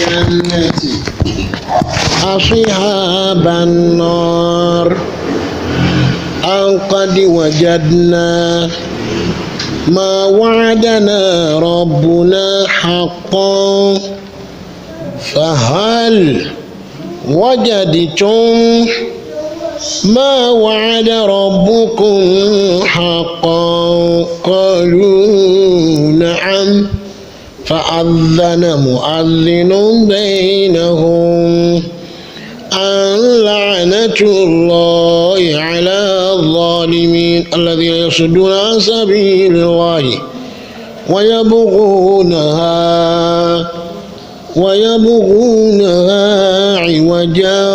الجنة أصحاب النار أن قد وجدنا ما وعدنا ربنا حقا فهل وجدتم ما وعد ربكم حقا قالوا نعم فأذن مؤذن بينهم أن لعنة الله على الظالمين الذين يصدون عن سبيل الله ويبغونها عوجا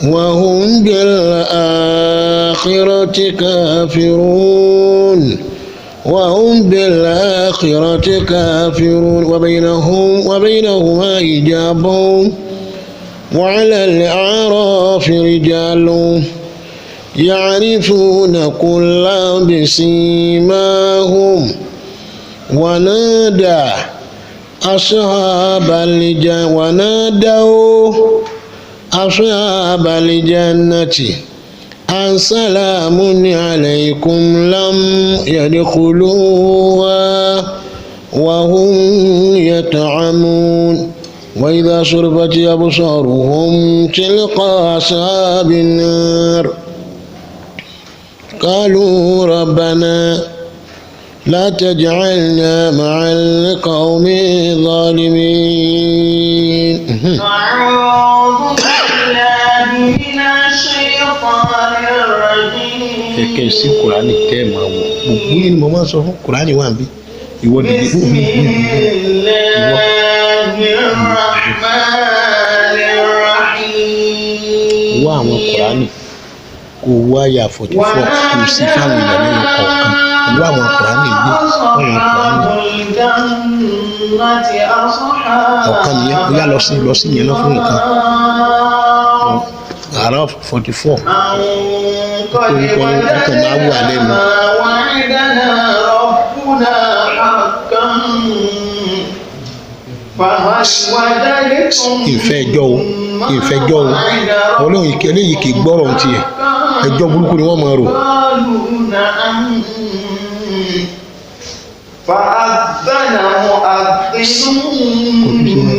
وهم بالآخرة كافرون وهم بالآخرة كافرون وبينهما حجاب وعلى الأعراف رجال يعرفون كلا بسيماهم ونادى أصحاب الجنة ونادوا أصحاب الجنة أن سلام عليكم لم يدخلوها وهم يطعمون وإذا صرفت أبصارهم تلقى أصحاب النار قالوا ربنا لا تجعلنا مع القوم الظالمين. أعوذ بالله من الشيطان الرجيم. Kẹ̀kẹ́ sí Kùránì tẹ́ ẹ̀ máa wọ̀, gbogbo yìí ni mo máa ń sọ fún. Kùránì wà níbí, ìwọ dìde. بسم الله الرحمن الرحيم. Wá àwọn Kùránì kó wá àyà 44 kó sí fáwọn èèyàn nínú kọ̀ọ̀kan. Wá àwọn Kùránì gbé wá àwọn Kùránì. الجنة أصحاب Ọ̀kan nìyẹn, ó yá, lọ sí yẹn náà fún nǹkan àárọ̀ 44. أن قد Orúkọ ọkàn máa wà lẹ́nu. وجدنا ما وعدنا ربنا حقا فهل وجدتم Ìfẹ́ ẹjọ́ o, ìfẹ́ ẹjọ́ o. Ọlọ́run eléyìí kì í gbọ́rọ̀ tiẹ̀, ẹjọ́ burúkú ni wọ́n máa rò. قالوا نعم فأذن مؤذن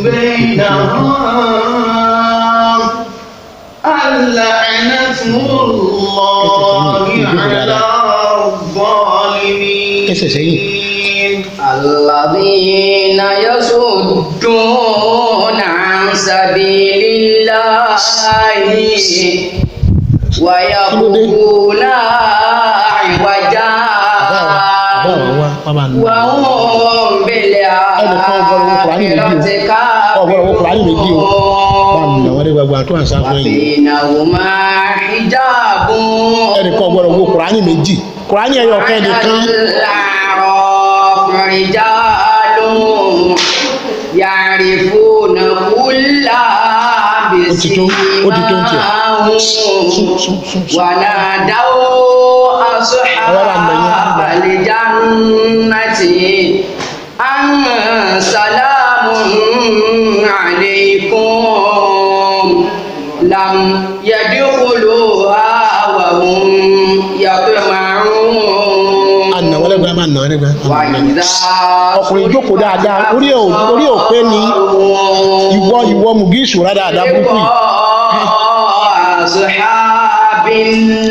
بينهم اللعنة الله على الظالمين. Kẹsẹ̀ sẹ́yìn. الذين يصدون عن سبيل الله ويبغونها عوجا Báwa wá wá bá ń lọ. وهم Ẹnìkan ọgbọ́n owó Kùránì méjì o, بالآخرة ọgbọ́n owó Kùránì méjì o, bá ń nà wọ́n dé gbogbo àtúwà ń sáfún ẹ̀yìn. وبينهما حجاب. Ẹnìkan ọgbọ́n owó Kùránì méjì, Kùránì ẹyọ ọ̀kan ẹnìkan. الأعراف رجال يعرفون كلا Ó ti tó, ó ti tó ń tiẹ̀. بسيماهم. Sún sún sún sún. ونادوا أصحاب الجنة أن سلام عليكم لم يدخلوها وهم يطمعون. Àná wọ́n lẹ́gbẹ̀ẹ́ máa nà wọ́n lẹ́gbẹ̀ẹ́. وإذا Ọkùnrin jókòó dáadáa, orí ẹ̀ ò pé ni. Ìwọ mùgísù rádáadáa burúkú yìí. أصحاب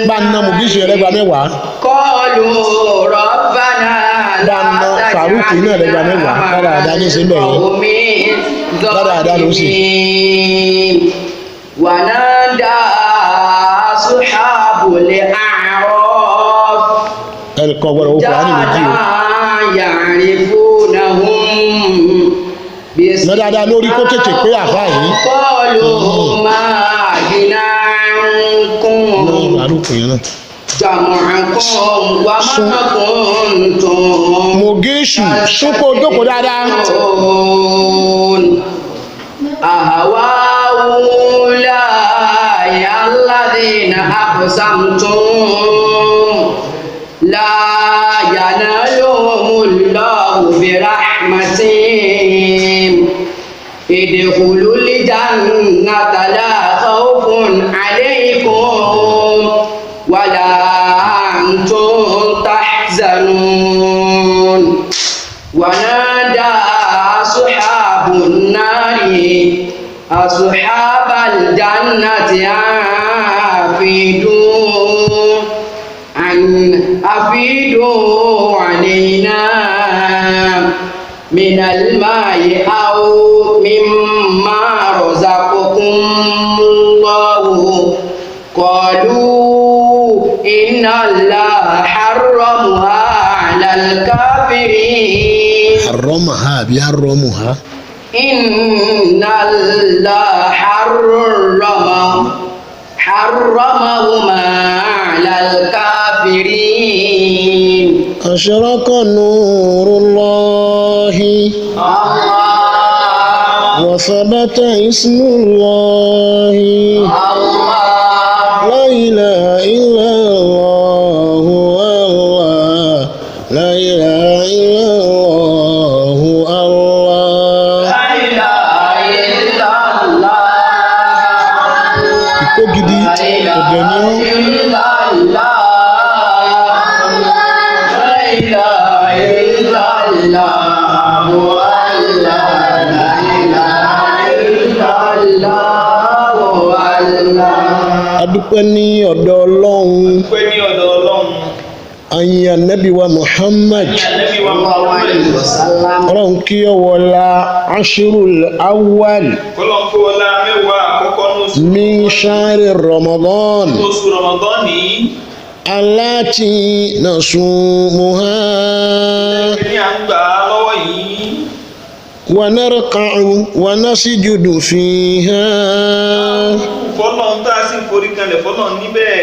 Bá ń na mùgísù yẹn lẹ́gbàá 10. قالوا ربنا Bá ń na Farouk náà lẹ́gbàá 10 rádáadáa ní ìsínbẹ̀ yẹn. Rádáadáa ló sì. ونادى أصحاب الأعراف Ẹnìkan ọgbọ́n owó Kùránì méjì o. يعرفونهم Ná dáadáa lórí kó tètè pé àfáà yìí. قالوا ما أغنى عنكم Ná Farouk yẹn náà. جمعكم وما كنتم Mùgísù sún kó jókòó dáadáa. أهؤلاء الذين أقسمتم لا ينالهم الله برحمة. ادخلوا الجنة لا خوف عليكم ولا أنتم تحزنون. ونادى أصحاب النار أصحاب الجنة أن أفيدوا علينا من الماء أو مما رزقكم الله. قالوا إن الله حرمها على الكافرين. Harramaha àbí harramuha? إن الله حرمهما على الكافرين. أشرق نور الله الله وثبت اسم الله الله لا إله إلا الله الله لا إله إلا الله الله. لا إله إلا الله. Ìkó gidi لا ọ̀dẹ̀ إله ni ó إلا الله. لا إله إلا الله. الله لا إله إلا الله. الله. Adúpẹ́ ní ọ̀dọ̀ Ọlọ́run. Pé ní ọ̀dọ̀ Ọlọ́run. Ayin Ànábì wa Muhammad. Ní Ànábì wa Sallallahu alayhi wa Muhammad. sallam. Ọlọ́run kí ọ wọlá Ashrul Awwal Kọ́lọ́n kó ọlá mẹ́wàá àkọ́kọ́ ní oṣù min shahri Ramadan oṣù Ramadan yìí. aláti nasumuha Ní à ń gbà á lọ́wọ́ yìí. wa narka'u wa nasjudu fiha. Fọlọ́n tá a sì ń forí kanlẹ̀ fọlọ́n níbẹ̀.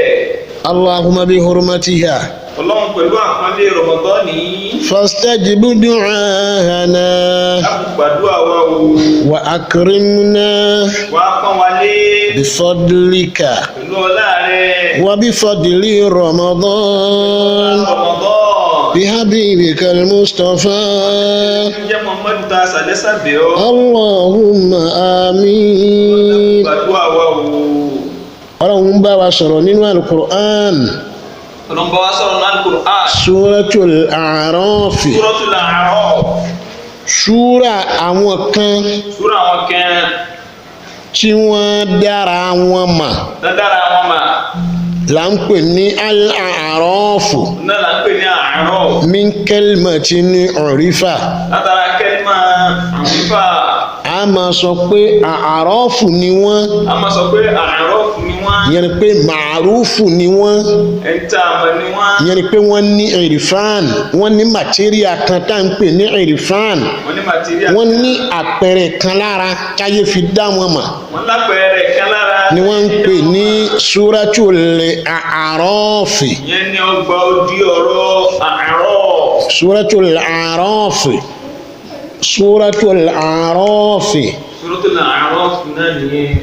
Allahumma bi hurmatiha Ọlọ́run pẹ̀lú àpọ́nlé Ramadan yìí. fastajib du'ahana Láti gbàdúrà wa o. wa akrimna Wà á pọ́n wa lé bifadlika pẹ̀lú ọlá rẹ̀. wa bifadli Ramadan Ramadan. بحبيبك المصطفى. Jẹ́ Muhammadu tá a sàlẹ́sà bẹ̀ ọ́. اللهم آمين. Gbàdúrà wa o. Ọlọ́run bá wa sọ̀rọ̀ nínú Al-Qur'an. Ọlọ́run bá wa sọ̀rọ̀ náà Al-Qur'an. Suratul A'raf. Suratul A'raf. Súra àwọn kan Súra àwọn kan tí wọ́n dára wọn mà dáadáa wọn mà. là ń pè ní Al-A'raf. Náà là ń pè ní A'raf. Min kalimatin urifa. Látara kẹ́límà àwífà. A máa sọ pé A'raf ni wọ́n. A máa sọ pé A'raf ni wọ́n. Ìyẹn ni pé màrúfù ni wọ́n. Ẹni tá a mọ̀ ni wọ́n. Ìyẹn ni pé wọ́n ní ìrìfàn, wọ́n ní màtíríà kan tá à ń pè ní ìrìfàn. Wọ́n ní màtíríà. Wọ́n ní àpẹẹrẹ kan lára táyé fi dá wọn mọ̀ Wọ́n lápẹẹrẹ kan lára. ni wọ́n ń pè ní Suratul A'raf. Ìyẹn ni ọgbà odi ọ̀rọ̀ A'raf. Suratul A'raf, Suratul A'raf. Suratul A'raf náà nìyẹn.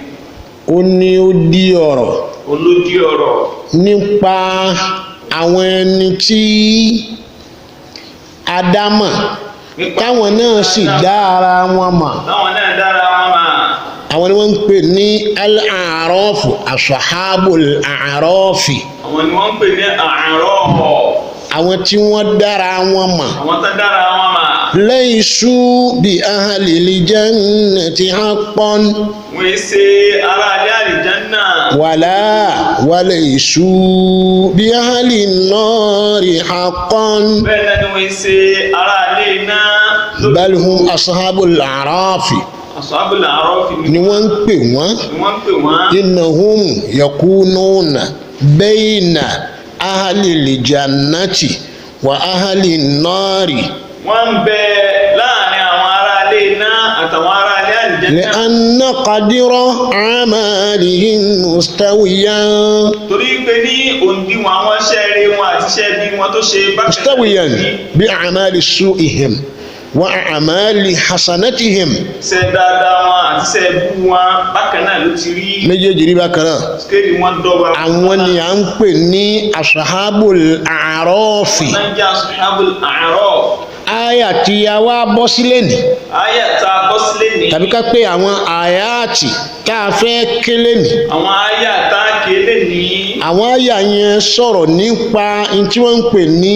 Ó ní ó di ọ̀rọ̀ Olódi ọ̀rọ̀. nípa àwọn ẹni tí a dá mọ̀ Nípa táwọn náà sì dá ara wọn mọ̀. Táwọn náà dára wọn mà. Àwọn ni wọ́n ń pè ní al-A'raf, ashabul A'raf. Àwọn ni wọ́n ń pè ní A'raf. Àwọn tí wọ́n dára wọn mọ̀. Àwọn tó dára wọn mà. Laysu bi ahlil jannati haqqan. Wọ́n ṣe ará ilé àlìjánná. Wala walaysu bi ahlin nari haqqan. Bẹ́ẹ̀ náà ni wọ́n ṣe ará ilé iná. Bal hum ashabul A'raf. Ashabul A'raf Ni wọ́n ń pè wọ́n. ni wọ́n ń pè wọ́n. Innahum yakununa bayna ahlil jannati wa ahlin nari. Wọ́n ń bẹ láàrin àwọn ará ilé iná àtàwọn ará ilé àlìjánná. لأن قدر أعمالهم مستويا. Torí pé ní òǹdíwọ̀n àwọn iṣẹ́ rere wọn àti iṣẹ́ bí wọn tó ṣe bákan náà مستويا ní بأعمال سوءهم وأعمال حسنتهم. Iṣẹ́ dáadáa wọn àti iṣẹ́ bú wọn bákan náà ló ti rí. Méjèèjì rí bákan náà. Skéèlì wọn dọ́gba. Àwọn ni à ń pè ní Ashabul A'rafi. Wọ́n ń jẹ́ Ashabul A'raf. Àyà tí a wá bọ́ sílẹ̀ ní, Àyà tá a bọ́ sílé ní, tàbí ká pé àwọn àyàtì tá a fẹ́ kélé ní, àwọn àyà tá a kélé ní, àwọn àyà yẹn sọ̀rọ̀ nípa n tí wọ́n ń pè ní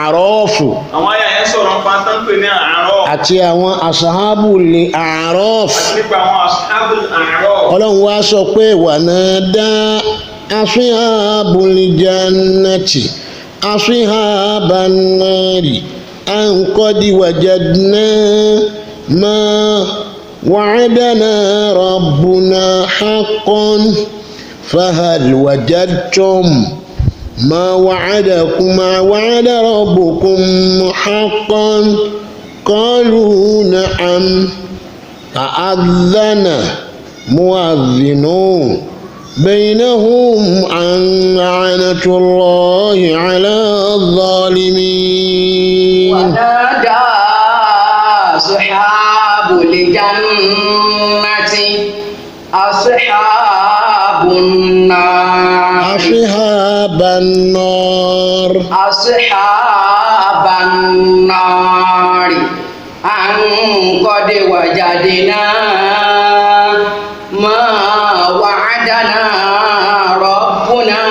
àrọ́ọ̀fù, àwọn àyà yẹn sọ̀rọ̀ nípa tán pè ní àárọ̀, àti àwọn asahabu lè àrọ́ọ̀fù, àti nípa àwọn ashabul àárọ̀. Ọlọ́run wá sọ pé wà náà dá ashabul jannati ashaban nari an qad wajadna ma wa'adana rabbuna haqqan fahal wajadtum ma wa'adakum ma wa'ada rabbukum haqqan qalu na'am فأذن مؤذن بينهم أن لعنة الله على الظالمين. ونادى أصحاب الجنة أصحاب النار أصحاب النار أصحاب النار أن قد وجدنا ما وعدنا ربنا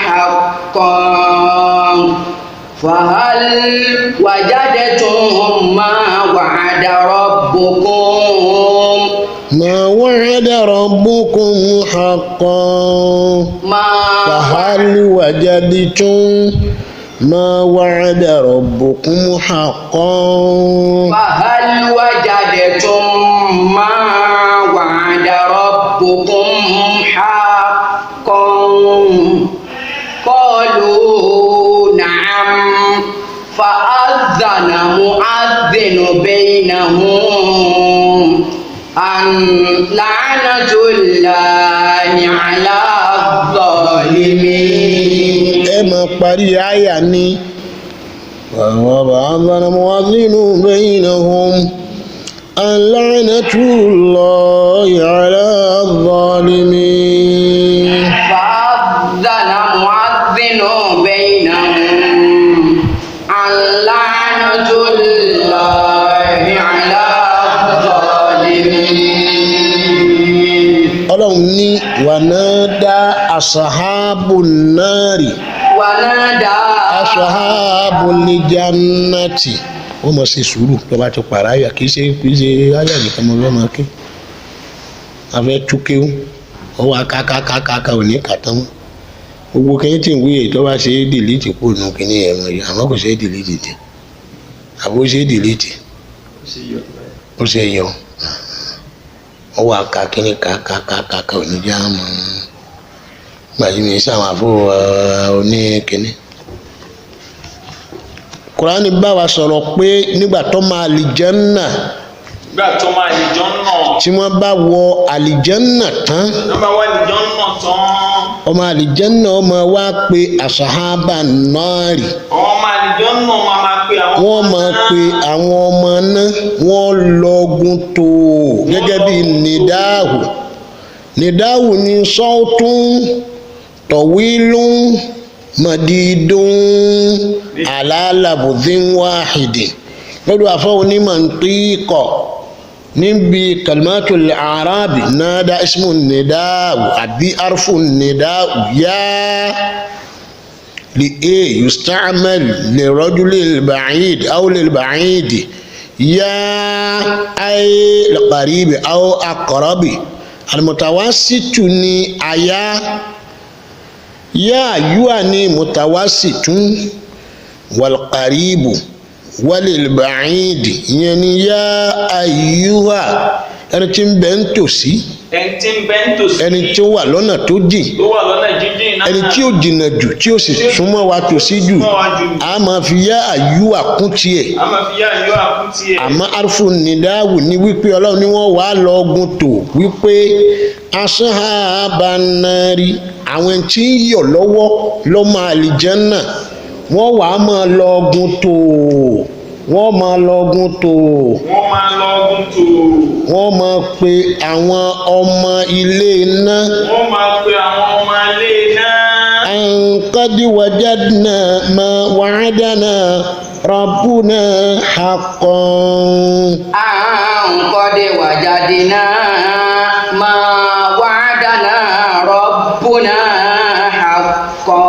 حقا فهل وجدتم ما وعد ربكم ما وعد ربكم حقا ما فهل وجدتم ما وعد ربكم حقا فهل وجدتم ما وعد ربكم حقا قالوا نعم فأذن مؤذن بينهم أن لعنة الله على الظالمين. Ẹ máa parí àyà ni وَأَذَّنَ مُؤَذِّنٌ بَيْنَهُمْ أَنْ لَعْنَةُ اللَّهِ عَلَى الظَّالِمِينَ. فأذن مؤذن بينهم أن لعنة الله على الظالمين. Ọlọ́run ní ونادى أصحاب النار ونادى أصحاب الجنة. Wọ́n mọ̀ ṣe sùúrù tó bá ti pàrọ̀ àyà, kì í ṣe àyà nìkan mo fẹ́ máa ké. Afẹ́ túkéwú, ó wá kákákákáká ò ní kàtán mọ́. Gbogbo kẹ́yìn tí ń wúyè tó bá ṣe é delete kúrò nù kíní ẹ̀ mọ̀ yìí, àmọ́ kò ṣe é delete tẹ̀. Àbó ṣe é delete, ó ṣe yọ. Ó wá ká kíní kákákákáká ò ní já mọ́. Gbàjú mi sáwọn àfọ oní kíní. Kùránì bá wa sọ̀rọ̀ pé nígbà tó máa àlìjẹ́nnà, Nígbà tó máa àlìjọ náà, tí wọ́n bá wọ àlìjẹ́nnà tán, wọ́n bá wà àlìjọ náà tán, ọmọ àlìjẹ́nnà ọmọ wa pe àsàhábà náàrì. Ọmọ àlìjọ náà máa pe àwọn Wọ́n máa pe àwọn ọmọ náà, wọ́n lọ́gun tó gẹ́gẹ́ bí nìdáhù. Nìdáhù ni sọ́ọ̀tún tọ̀wílún mọ̀dídún alálàbùdín wáhìdì lọ́dọ̀ àfọ́ onímọ̀ ń tíkọ̀ níbi kalimatul arabi nada ismu nidáhù àbí arfu nidáhù yá لإيه يستعمل لرجل البعيد أو للبعيد، يا أي القريب أو أقرب. المتوسط ni àyà yá yúà ní mutawasitun walqaribu walilbaidi, ìyẹn ni yá ayúhà, ẹni tí ń bẹ ń tòsí, ẹni tí ń bẹ ń tòsí, ẹni tí ó wà lọ́nà tó jìn, tó wà lọ́nà jíjìn náà, ẹni tí ó jìnnà jù tí ó sì súnmọ́ wa tòsí jù, súnmọ́ wa jù, a máa fi yá àyúwà kún tiẹ̀. A máa fi yá àyọ àkútì ẹ̀. Àmọ́ arúfò nìdáwù ni wípé Ọlọ́run ni wọ́n wàá lọ ogun tó wípé aṣáábánárì, àwọn tí ń yọ̀ lọ́wọ́ lọ́mọ àlìjẹ́nnà, wọ́n wàá máa lọ ogun tó, wọ́n máa lọ ogun tó, Wọ́n máa lọ ogun tó, wọ́n máa pe àwọn ọmọ ilé iná, wọ́n máa pe àwọn ọmọ ilé náà, an qad wajadna ma wa'adana rabbuna haqqan. أن قد وجدنا ما وعدنا ربنا حقا.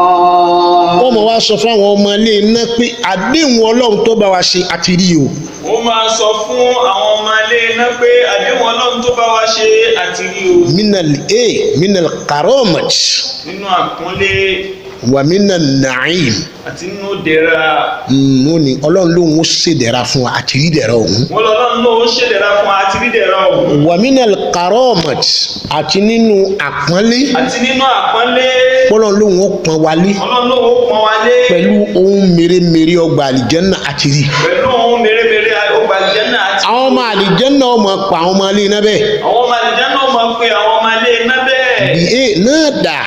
Wọ́n mọ̀ wá sọ fáwọn ọmọ ilé iná pé àdéhùn Ọlọ́run tó bá wa ṣe àti rí o. Wọ́n máa sọ fún àwọn ọmọ ilé iná pé àdéhùn Ọlọ́run tó bá wa ṣe àti rí o. Minal e minal karomat Nínú àpọ́nlé wa minal na'im. àti nínú ìdẹ̀ra. Mo ní Ọlọ́run lòun ó ṣèdẹ̀ra fún wa àti rí dẹ̀ra òun. Wọ́n lọ́lọ́run ló ń ṣèdẹ̀ra fún wa àti rí dẹ̀ra òun. Wa minal karomat àti nínú àpọ́nlé. Àti nínú àpọ́nlé. Ọlọ́run lòun ó pọ́n wa lé Ọlọ́run ló ń pọ́n wa lé. pẹ̀lú ohun mèremère ọgbà àlìjẹ́nà àti rí. Pẹ̀lú ohun mèremère ọgbà àlìjẹ́nà àti. Àwọn ọmọ àlìjẹ́nà ọmọ pa àwọn ọmọ ilé iná bẹ́ẹ̀. Àwọn ọmọ àlìjẹ́nà máa pe àwọn ọmọ ilé iná bẹ́ẹ̀. Bi e náà dà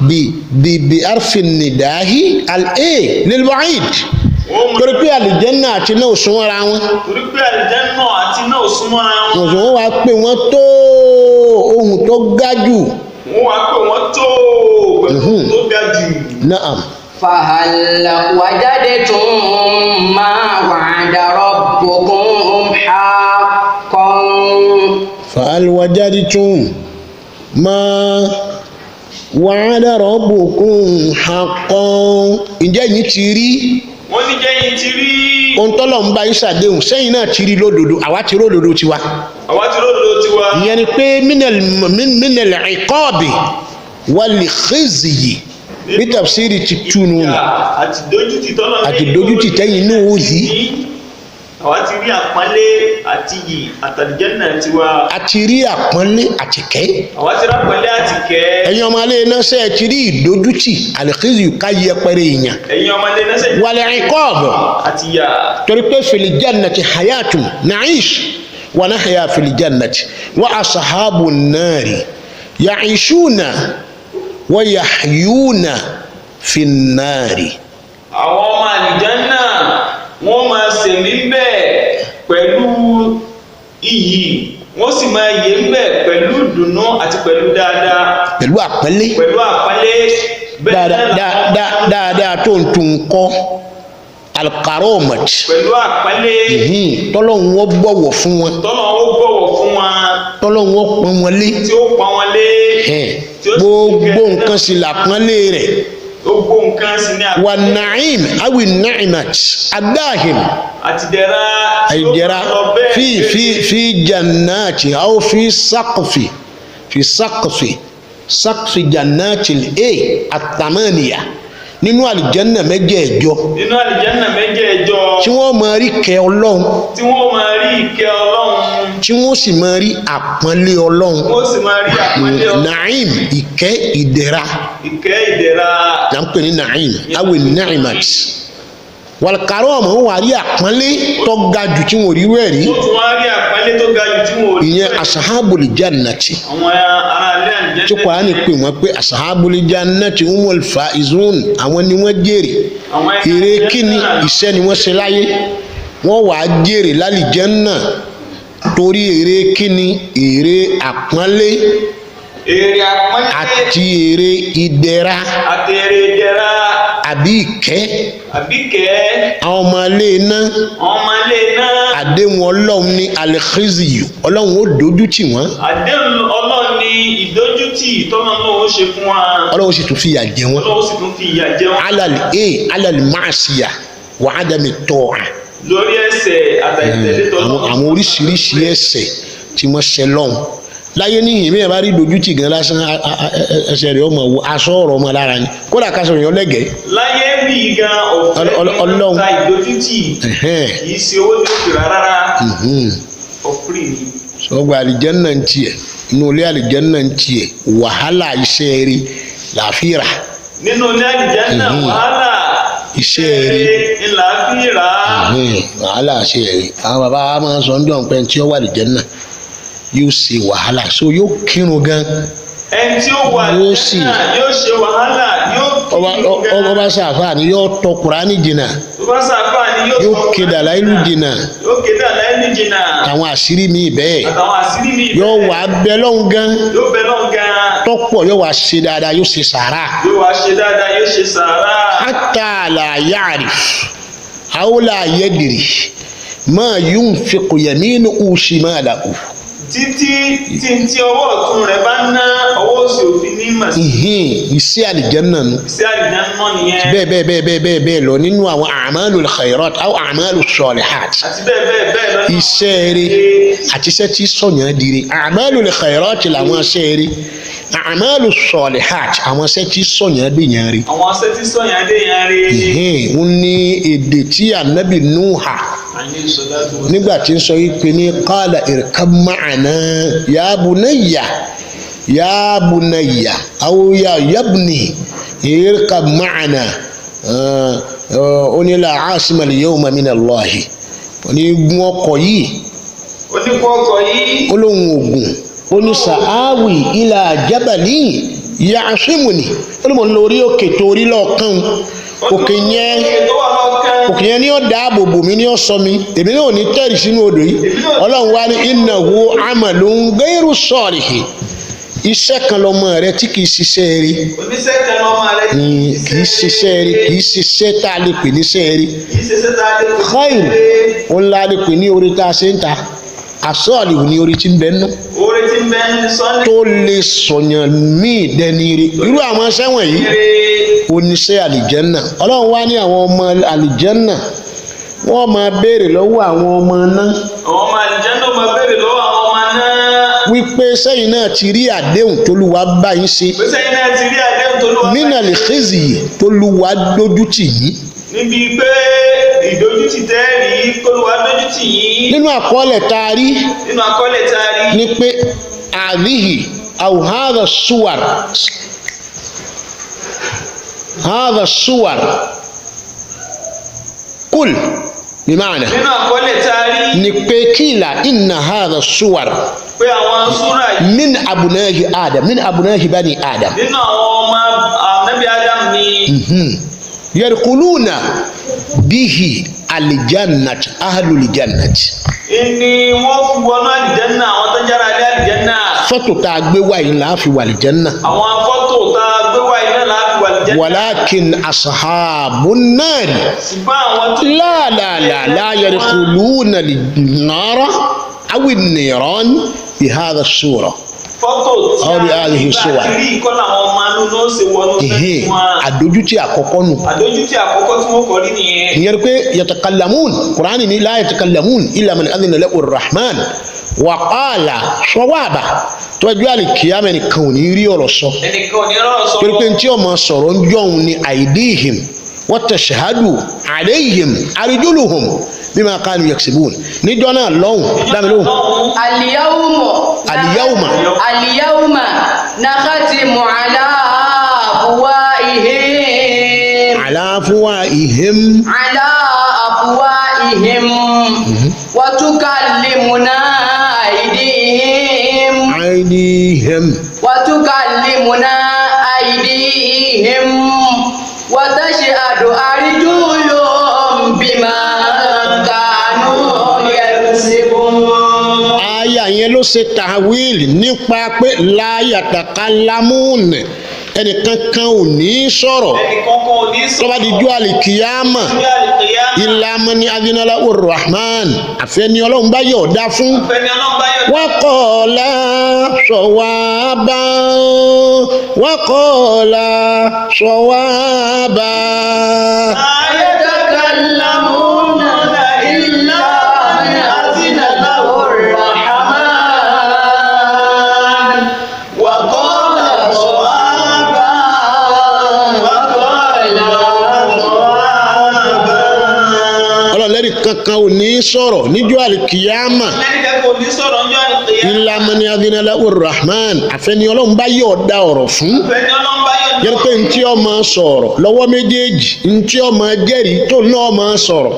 bi bi bi arfin nidahi al e lil wa'id. Wọ́n mọ̀ Torí pé àlìjẹ́nà àti náà ò súnmọ́ ara wọn. torí pé àlìjẹ́nà àti iná ò súnmọ́ ara wọn. Wọ́n sọ wọ́n wá pé wọ́n tó ohun tó ga jù. Wọ́n wá pé wọ́n tó pẹ̀lú tó ga jù. Naam. فهل وجدتم ما وعد ربكم حقا؟ Fa'al wajadtum ma wa'ada rabbukum haqqan. Ǹjẹ́ yín ti rí Wọ́n ní jẹ́yìn ti rí. ohun tọ́lọ̀ ń bá yín ṣàdéhùn sẹ́yìn náà ti rí lódodo, àwa ti ródodo tiwa. Àwa ti ródodo tiwa. Ìyẹn ni pé minal minal iqabi wal khizyi bí tafsiri ti túnu nù. Ìyà àti dójútì tọ́lọ̀ ní Àti dójútì tẹ́yìn náà ó rí. Àwa ti rí àpọ́nlé àti yì àtàlìjẹ́nà tiwa. A ti rí àpọ́nlé àtìkẹ́. Àwa ti rí àpọ́nlé àtìkẹ́. Ẹ̀yin ọmọ alẹ́ iná sẹ́ ẹ ti rí ìdójútì al-khizyi ká yẹpẹrẹ èèyàn. Ẹ̀yin ọmọ ilé náà sẹ́yìn. Wal iqab Àti yà. torí pé fil jannati hayatun na'ish wa nahya fil jannati wa ashabu nari ya'ishuna wa yahyuna fin nari. Àwọn ọmọ àlìjẹ́nà wọ́n máa sẹ̀mí ń bẹ̀ pẹ̀lú iyì, wọ́n sì máa yè ń bẹ̀ pẹ̀lú ìdùnnú àti pẹ̀lú dáadáa, Pẹ̀lú àpọ́nlé. Pẹ̀lú àpọ́nlé. Bẹ́ẹ̀ náà làwọn Dáadáa tó ń tún kọ́ alkaromat. Pẹ̀lú àpọ́nlé. Tọ́lọ́hún wọ́n bọ̀wọ̀ fún wọn. Tọ́lọ̀ ó bọ̀wọ̀ fún wọn. Tọ́lọ́hún wọ́n pọ́n wọn lé. Tí ó pọ́n wọn lé. Tí ó sì Gbogbo kẹ́ nǹkan sì làpọ́nlé rẹ̀. Gbogbo nǹkan sì ní Wà àpọ́nlé. nàìm awi nàìmat adáhìm. Àtìdẹ̀ra tí ó Àìjẹra lọ bẹ́ẹ̀. fi fi fi jannati aw fi saqfi fi saqfi saqfi jannati e atamaniya nínú àlìjẹ́nà mẹ́jẹ̀ẹ̀jọ. Nínú àlìjẹ́nà mẹ́jẹ̀ẹ̀jọ. Tí wọ́n máa rí kẹ́ Ọlọ́run. Tí wọ́n máa rí ìkẹ́ Ọlọ́run. Tí wọ́n sì máa rí àpọ́nlé Ọlọ́run. Wọ́n sì máa rí àpọ́nlé Ọlọ́run. Naim ìkẹ́ ìdẹ̀ra. Ìkẹ́ ìdẹ̀ra. Là ń pè ní naim awi naimat wàlùkàrọ̀ ọmọ wà rí àpọ́nlé tó ga jù tí wọ́n rí rẹ̀ rí. Wọ́n tún wá rí àpọ́nlé tó ga jù tí wọ́n ò rí. Ìyẹn asahabul jannati. Àwọn ará ilé àlìjẹ́nà Tí Kùránì pè wọ́n pé asahabul jannati humul faizun, àwọn ni wọ́n jèrè. Àwọn ẹni Èrè àlìjẹ́nà. kíni? Iṣẹ́ ni wọ́n ṣe láyé, wọ́n wàá jèrè lálìjẹ́nà torí èrè kíni? Èrè àpọ́nlé. Èrè àpọ́nlé. Àti èrè ìdẹ̀ra. Àti èrè ìdẹ̀ra. Àbí ìkẹ́. Àbíkẹ́. Àwọn ọmọ ilé iná. Àwọn ọmọ ilé iná. Àdéhùn Ọlọ́run ní alẹ́kírísìyù, Ọlọ́run ó dojú tì wọ́n. Àdéhùn Ọlọ́run ní ìdójútì tọ́nà náà ó ṣe fún wa. Ọlọ́run sì tún fìyà jẹ wọ́n. Ọlọ́run sì tún fi ìyà jẹ wọ́n. Alal e alal maasiya wà ádámì tọ́ra. Lórí ẹ̀ṣẹ̀ àtàìtẹ̀lé tọ́lọ́run. Àwọn oríṣiríṣi ẹ̀ṣẹ̀ tí wọ́n ṣẹ̀ lọ́hùn láyé níyìn bí ẹ bá rí dojútì gan lásán, ẹsẹ̀ rẹ̀ ọmọ wo aṣọ ọ̀rọ̀ ọmọ lára ni, kódà ká sọ̀rọ̀ yẹn lẹ́gẹ̀ẹ́. Láyé bí gan ọ̀fẹ́ ní Ọlọ́run. ta ìdójútì. Kì í ṣe owó tó fi rà rárá. Ọ̀fìrì ni. Sọgbà àlìjẹ́nà ń tiẹ̀, inú ilé àlìjẹ́nà ń tiẹ̀, wàhálà iṣẹ́ rí làáfíà. Nínú ilé àlìjẹ́nà wàhálà Iṣẹ́ rí. ńlá fi rà á. Wàhálà iṣẹ́ rí. Àwọn bàbá wa máa ń sọ ń dọ̀ pé tí ó wà àlìjẹ́nà yóò ṣe wàhálà, so yóò kírun gan. Ẹni tí ó wà Yóò sì- àlìjẹ́nà yóò ṣe wàhálà, yóò kírun gan. Ọba sàfà ni yóò tọ Kùránì jìnnà. Tó bá sàfà ni yóò Yóò sọ kéde àláìlú jìnnà. Yóò kéde àláìlú jìnnà. Àwọn àṣírí mi bẹ́ẹ̀. Àtàwọn àṣírí mi Yóò bẹ́ẹ̀. wà bẹ lọ́hùn gan. Yóò bẹ lọ́hùn gan. Tọ́pọ̀ yóò wá ṣe dáadáa, yóò ṣe sàrà. Yóò wá ṣe dáadáa, yóò ṣe sàárà. Hatta la ya'rif Aw la yadri ma yunfiqu yaminuhu shimalahu. Títí tí ń tí ọwọ́ ọ̀tún rẹ̀ bá ná, ọwọ́ òsì òfin ní mà sí. Ìhìn iṣẹ́ àlìjẹ́nà nu. Iṣẹ́ àlìjánnà nìyẹn. Bẹ́ẹ̀ bẹ́ẹ̀ bẹ́ẹ̀ bẹ́ẹ̀ bẹ́ẹ̀ bẹ́ẹ̀ lọ nínú àwọn a'malul khairat aw a'malus salihat. Àti bẹ́ẹ̀ bẹ́ẹ̀ bẹ́ẹ̀ lọ nínú àwọn Iṣẹ́ rere àti iṣẹ́ tí sọ̀yàn dire. A'malul khairat làwọn iṣẹ́ rere, a'malus salihat àwọn iṣẹ́ tí sọ̀yàn dèyàn re. Àwọn iṣẹ́ tí sọ̀yàn dé yẹn rí. Ìhìn ń ní èdè tí ànábì Nuha Alayhi salatu wa nígbà tí ń sọ yìí pé ní qala irkab ma'ana ya bunayya ya bunayya aw ya yabni irkab ma'ana, ó ní la asima al-yawma min Allahi, ó ní gun ọkọ̀ yìí. Oníkó ọkọ̀ yìí. Ó lóun ògùn, ó ní sa'awi ila jabali ya'simuni, ó ní mò ń lọ orí òkè tó orí lọ́ọ̀kan, òkè yẹn, Òkè tó wà lọ́ọ̀kan. òkè yẹn ni ó dáàbò bò mí, ni ó sọ mi, èmi náà ò ní tẹ̀rì sínú odò yìí. Ọlọ́run wá ní innahu amalun ghayru salihi, iṣẹ́ kan lọmọ rẹ tí kìí ṣiṣẹ́ rí. Oníṣẹ́ kan lọ́mọ rẹ̀. Kìí ṣiṣẹ́ rí, kìí ṣiṣẹ́ tá a lè pè níṣẹ́ rí. Kìí ṣiṣẹ́ tá a lè pè ní Khairu ṣe. òun la lè pè ní orí tá a ṣe ń ta àsọ́ọ̀lì ní orí tí ń bẹ nú Oore tí ń bẹ ń sọ́ni. tó lè sọ̀yàn míì dẹni rí. Irú àwọn iṣẹ́ wọ̀nyí oníṣẹ́ àlìjẹ́nà. Ọlọ́run wá ní àwọn ọmọ àlìjẹ́nà wọ́n máa béèrè lọ́wọ́ àwọn ọmọ náà Àwọn ọmọ àlìjánnà máa béèrè lọ́wọ́ àwọn ọmọ náà. wípé sẹ́yìn náà ti rí àdéhùn tólúwa bá yín ṣe, Pé sẹ́yìn náà ti rí àdéhùn tó lọ́wọ́. mínà lè kézì tólúwa dójú tì yín. Níbi pé ìdójútì tẹ́ rí kólúwa dójútì yín. Nínú àkọọ́lẹ̀ tá a rí Nínú àkọọ́lẹ̀ tá a rí. ni pé àríhì àwòhádà suwar hádà suwar kúl bímáàna Nínú àkọọ́lẹ̀ tá a rí ni pé kíìlà ìnà hádà suwar pé àwọn súrà yìí min abunahi adam, min abunahi bani adam. Nínú àwọn ọmọ ànábì Adam ni. Yadkhuluna bihi aljannat ahlul jannat. Ni wọ́n fi wọnú àlìjánnà, àwọn tó ń jára lé àlìjánnà. Fọ́tò tá a gbé wáyé là á fi wà àlìjánná. Àwọn fọ́tò tá a gbé wá iná là á fi wà àlìjánnà. Walakin ashabun nari Ṣùgbọ́n àwọn tó la la la la yadkhuluna an-nara aw an-niran bi hadha as-sura. Fọ́tò tí Aw bi hadhihi a as-suwar. ti rí ìkọ́ làwọn ọmọ anú ló ń ṣe wọnú Ìhìn wọn. àdójútì àkọ́kọ́ nù. Àdójútì àkọ́kọ́ tí wọ́n kọ́ rí nìyẹn. Ìyẹn pé yatakallamun kùránì ní la yatakallamun illa man adhina lahu ar-rahman wa qala sawaba, tọ́jú àlìkìyàmẹ́ nìkan ò ní rí ọ̀rọ̀ sọ. Ẹnìkan ò ní rọrọ̀ sọ. Torí pé ntí ọmọ sọ̀rọ̀ ń jọ̀hún ni aydihim wa tashhadu alayhim arjuluhum bima kanu yaksibun níjọ́ náà lọ́hùn dámi lóhùn. اليوم اليوم. اليوم نختم على أفواههم ala afwahihim على أفواههم وتكلمنا أيديهم aydihim وتكلمنا أيديهم وتشهد أرجلهم بما كانوا يكسبون. Aya yẹn ló ṣe tàwíìlì nípa pé la yatakallamun, ẹnìkan kan ò ní sọ̀rọ̀ Ẹnìkan kan ò ní sọ. tó bá di jọ́ àlìkìyàmà Ní àlìkìyámà. illa man adhina lahu rahman, àfẹ́ni ọlọ́run bá yọ̀ ọ́ dá fún. Fẹ́ni Ọlọ́run bá yọ̀. وقال صوابا وقال صوابا. يتكلمون إلا من أذن له الرحمن وقال صوابا وقال صوابا. Ọlọ́run lẹ́rìí kankan ò ní sọ̀rọ̀ níjọ́ àlìkìyàmà Ẹnìkan kò ní sọ̀rọ̀ ń jọ àlìkìyámà. illa man adhina lahu rahman, àfẹ́ni ọlọ́run bá yọ̀ dá ọ̀rọ̀ fún. Fẹ́ni Ọlọ́run bá yọ̀. Yẹn pé ntí ọmọ sọ̀rọ̀ lọ́wọ́ méjèèjì, ntí ọmọ jẹ́rìí tó náà máa sọ̀rọ̀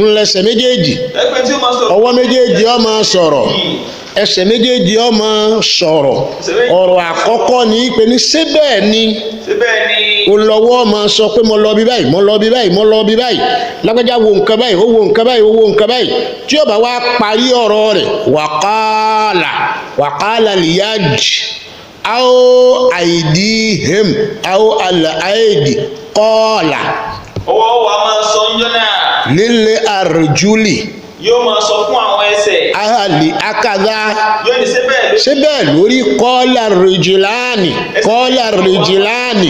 ńlẹsẹ̀ méjèèjì, Ẹgbẹ́ tí ó máa sọ̀rọ̀. ọwọ́ méjèèjì ó máa sọ̀rọ̀, ẹsẹ̀ méjèèjì ó máa sọ̀rọ̀. Ọ̀rọ̀ àkọ́kọ́ ní pé ní síbẹ̀ ni Síbẹ̀ ni. olọ́wọ́ máa sọ pé mo lọ bí báyìí, mo lọ bí báyìí, mo lọ bí báyìí, lágbájá wo nǹkan báyìí, ó wo nǹkan báyìí, ó wo nǹkan báyìí. Tí ó bá wá parí ọ̀rọ̀ rẹ̀, wàkàlà wàkàlà lìyájì aó àìdíhìm aó àlà àìdí kọ́ọ̀là Ọwọ́ wa máa sọ ń jọ́nà. Lílé àrùjúlì. Yóò máa sọ fún àwọn ẹsẹ̀. Ahàlì akadá. Yóò ní ṣé bẹ́ẹ̀ ló. Ṣé bẹ́ẹ̀ lórí? Kọ́lá rìjìláàní, kọ́lá rìjìláàní,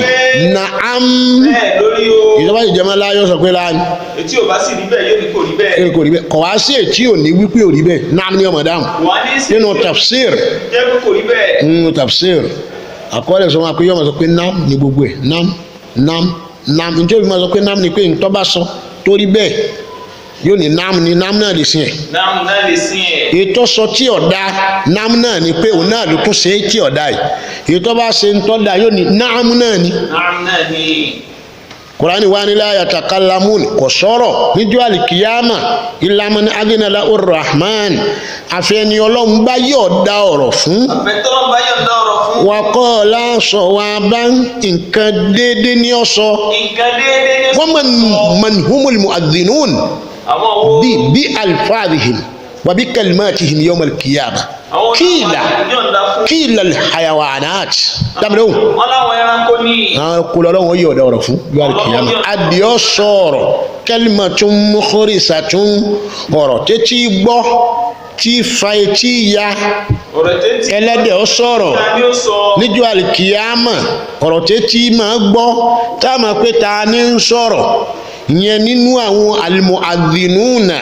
nàám. Bẹ́ẹ̀ lórí o. Ìjọba ìjọba láyọ̀ sọ pé láàánú. Etí ò bá sì rí bẹ́ẹ̀, yóò ní kò rí bẹ́ẹ̀. Ẹ kò rí bẹ́ẹ̀, kọ̀ wá sí ètí ò ní wípé ò rí bẹ́ẹ̀, nàám ní ọmọ dáhùn. Wà á ní sí. Nínú tafsir. Jẹ́ pé kò rí bẹ́ẹ̀. Nínú tafsir, àkọọ́lẹ̀ sọ wọn pé yọmọ sọ pé nam ní gbogbo ẹ̀, nam, nam, nam. Njẹ́ òbí máa sọ pé nam ni pé ntọ́ bá sọ torí bẹ́ẹ̀, yóò ní nam ni, nam náà lè sìn ẹ̀. Náà náà lè sin ẹ̀. Ètò sọ tí ọ̀dà, nam náà ni pé òun náà ló tún ṣe é tí ọ̀dà yìí. Ètò bá ṣe ntọ́ da, yóò ní nam náà ni. Náà náà ni. Kùránì wa ní la yatakallamun, kò sọ̀rọ̀ níjọ́ àlìkìyàmà, illa man adhina lahu rahman, àfẹ́ni Ọlọ́run bá yọ̀ da ọ̀rọ̀ fún. Àfẹ́tọ́lọ́ bá yọ̀ǹda ọ̀rọ̀ fún. Wakọ́ọ̀lá sọ wa bá nǹkan déédéé ní ọ̀sọ́. Nǹkan déédéé ní. Wọ́n man humul mu'adhdhinun. Àwọn wo. Bí alfadhihim wa bí kalimatihim yawm al-qiyamah. Àwọn kíìlà yọ̀ǹda fún. kíìlà al-hayawanat dábìlẹ̀ òun. Wọ́n láwọn ẹranko ní. Àwọn kúlọ̀ Ọlọ́run yóò dá ọ̀rọ̀ fún yawm al-qiyamah. Adìọ́ sọ̀rọ̀ kalimatun mukhrisatun, ọ̀rọ̀ tẹ́tí gbọ́ tí fa etí ya. Ọ̀rọ̀ tẹ́tí. Ẹlẹ́dẹ̀ ó sọ̀rọ̀. Ta ni ó sọ. Níjọ́ alikiyama, ọ̀rọ̀ tẹ́tí máa gbọ́ tá a máa pé ta ni ń sọ̀rọ̀ ìyẹn nínú àwọn alimuadinuna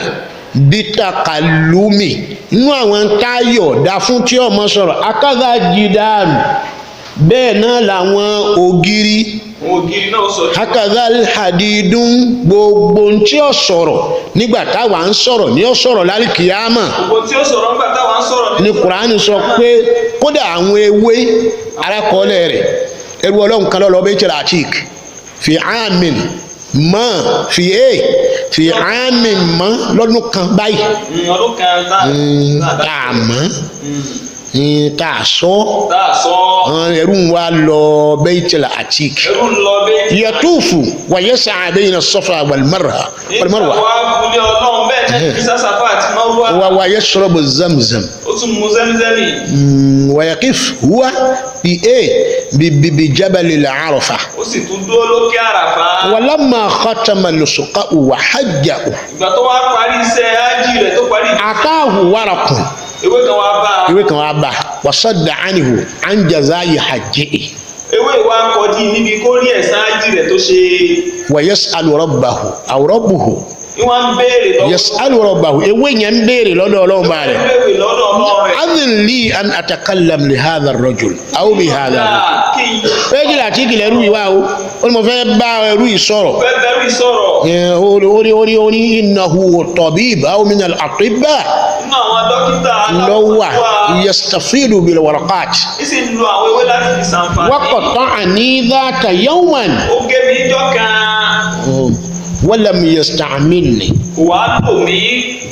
bitakalumi, nínú àwọn táyọ̀ dá fún tí ọmọ sọ̀rọ̀ akádà jìdánù, bẹ́ẹ̀ náà làwọn ògiri. Àwọn ògiri náà sọ. Akádà hadidun, gbogbo tí ó sọ̀rọ̀ nígbà táwa ń sọ̀rọ̀ ni ó sọ̀rọ̀ lálìkìyàmà. Gbogbo tí ó sọ̀rọ̀ ńgbà táwa ń sọ̀rọ̀. Ní Kùránì sọ pé kódà àwọn ewé arákọọ́lẹ̀ rẹ̀, ẹrú Ọlọ́run kan lọ́lọ́ bẹ́ẹ̀ tẹ̀lé àtìk fi àmín mọ́ fi é fi àmín mọ́ lọ́dún kan báyìí. Ọdún kan tá. Tá a mọ̀, tá a sọ. Tá a sọ. Ẹrú wa lọ bẹ́ẹ̀ tẹ̀lé àtìk. Ẹrú ń lọ bẹ́ẹ̀. Yẹtùfù wàyẹsà àbẹ́yìn sọfà wàlmárà wàlmárà. Nígbà wàá fúlé Ọlọ́run bẹ́ẹ̀ náà ní sàṣàfà àti mọ́rúwá. Wà wàyẹ sọ̀rọ̀ zamzam. Ó tún mu zẹ́mizẹ́mì. ويقف هو بإيه بجبل العرفة. Ó sì tún dúró lókè Àràfá. ولما ختم نسكه وحجه، Ìgbà tó wá parí iṣẹ́ ájì rẹ̀ tó parí. أتاه ورق. Ewé kan wá bá a. Ìwé kan wá bá وصد عنه عن جزاء حجه. Ewé wa kọjí níbi kó rí ẹ̀san ájì rẹ̀ tó ṣe. ويسأل ربه أو ربه. Ìwọ́n ń béèrè lọ́wọ́. يسأل ربه، ewé yẹn ń béèrè lọ́dọ̀ Ọlọ́run bá rẹ̀. Ń béèrè lọ́dọ̀ Ọlọ́run rẹ̀. أذن لي أن أتكلم لهذا الرجل أو بهذا الرجل. Kí n Péjì àti ìkìlẹ̀ ẹrú yìí wá o, ó ní mo fẹ́ bá ẹrú yìí sọ̀rọ̀. fẹ́ bẹ̀rù sọ̀rọ̀. Ó ní innahu tabib aw min al-atibba. Nínú àwọn dókítà lọ́wà aláwọ̀ yastafidu bil waraqat. Ó sì ń lo àwọn ewé láti fi ṣàǹfààní. Wa qata'ani dhata yawman. Ó gé mi níjọ́ kan. Wa lam yasta'milni. Kò wá lò mí.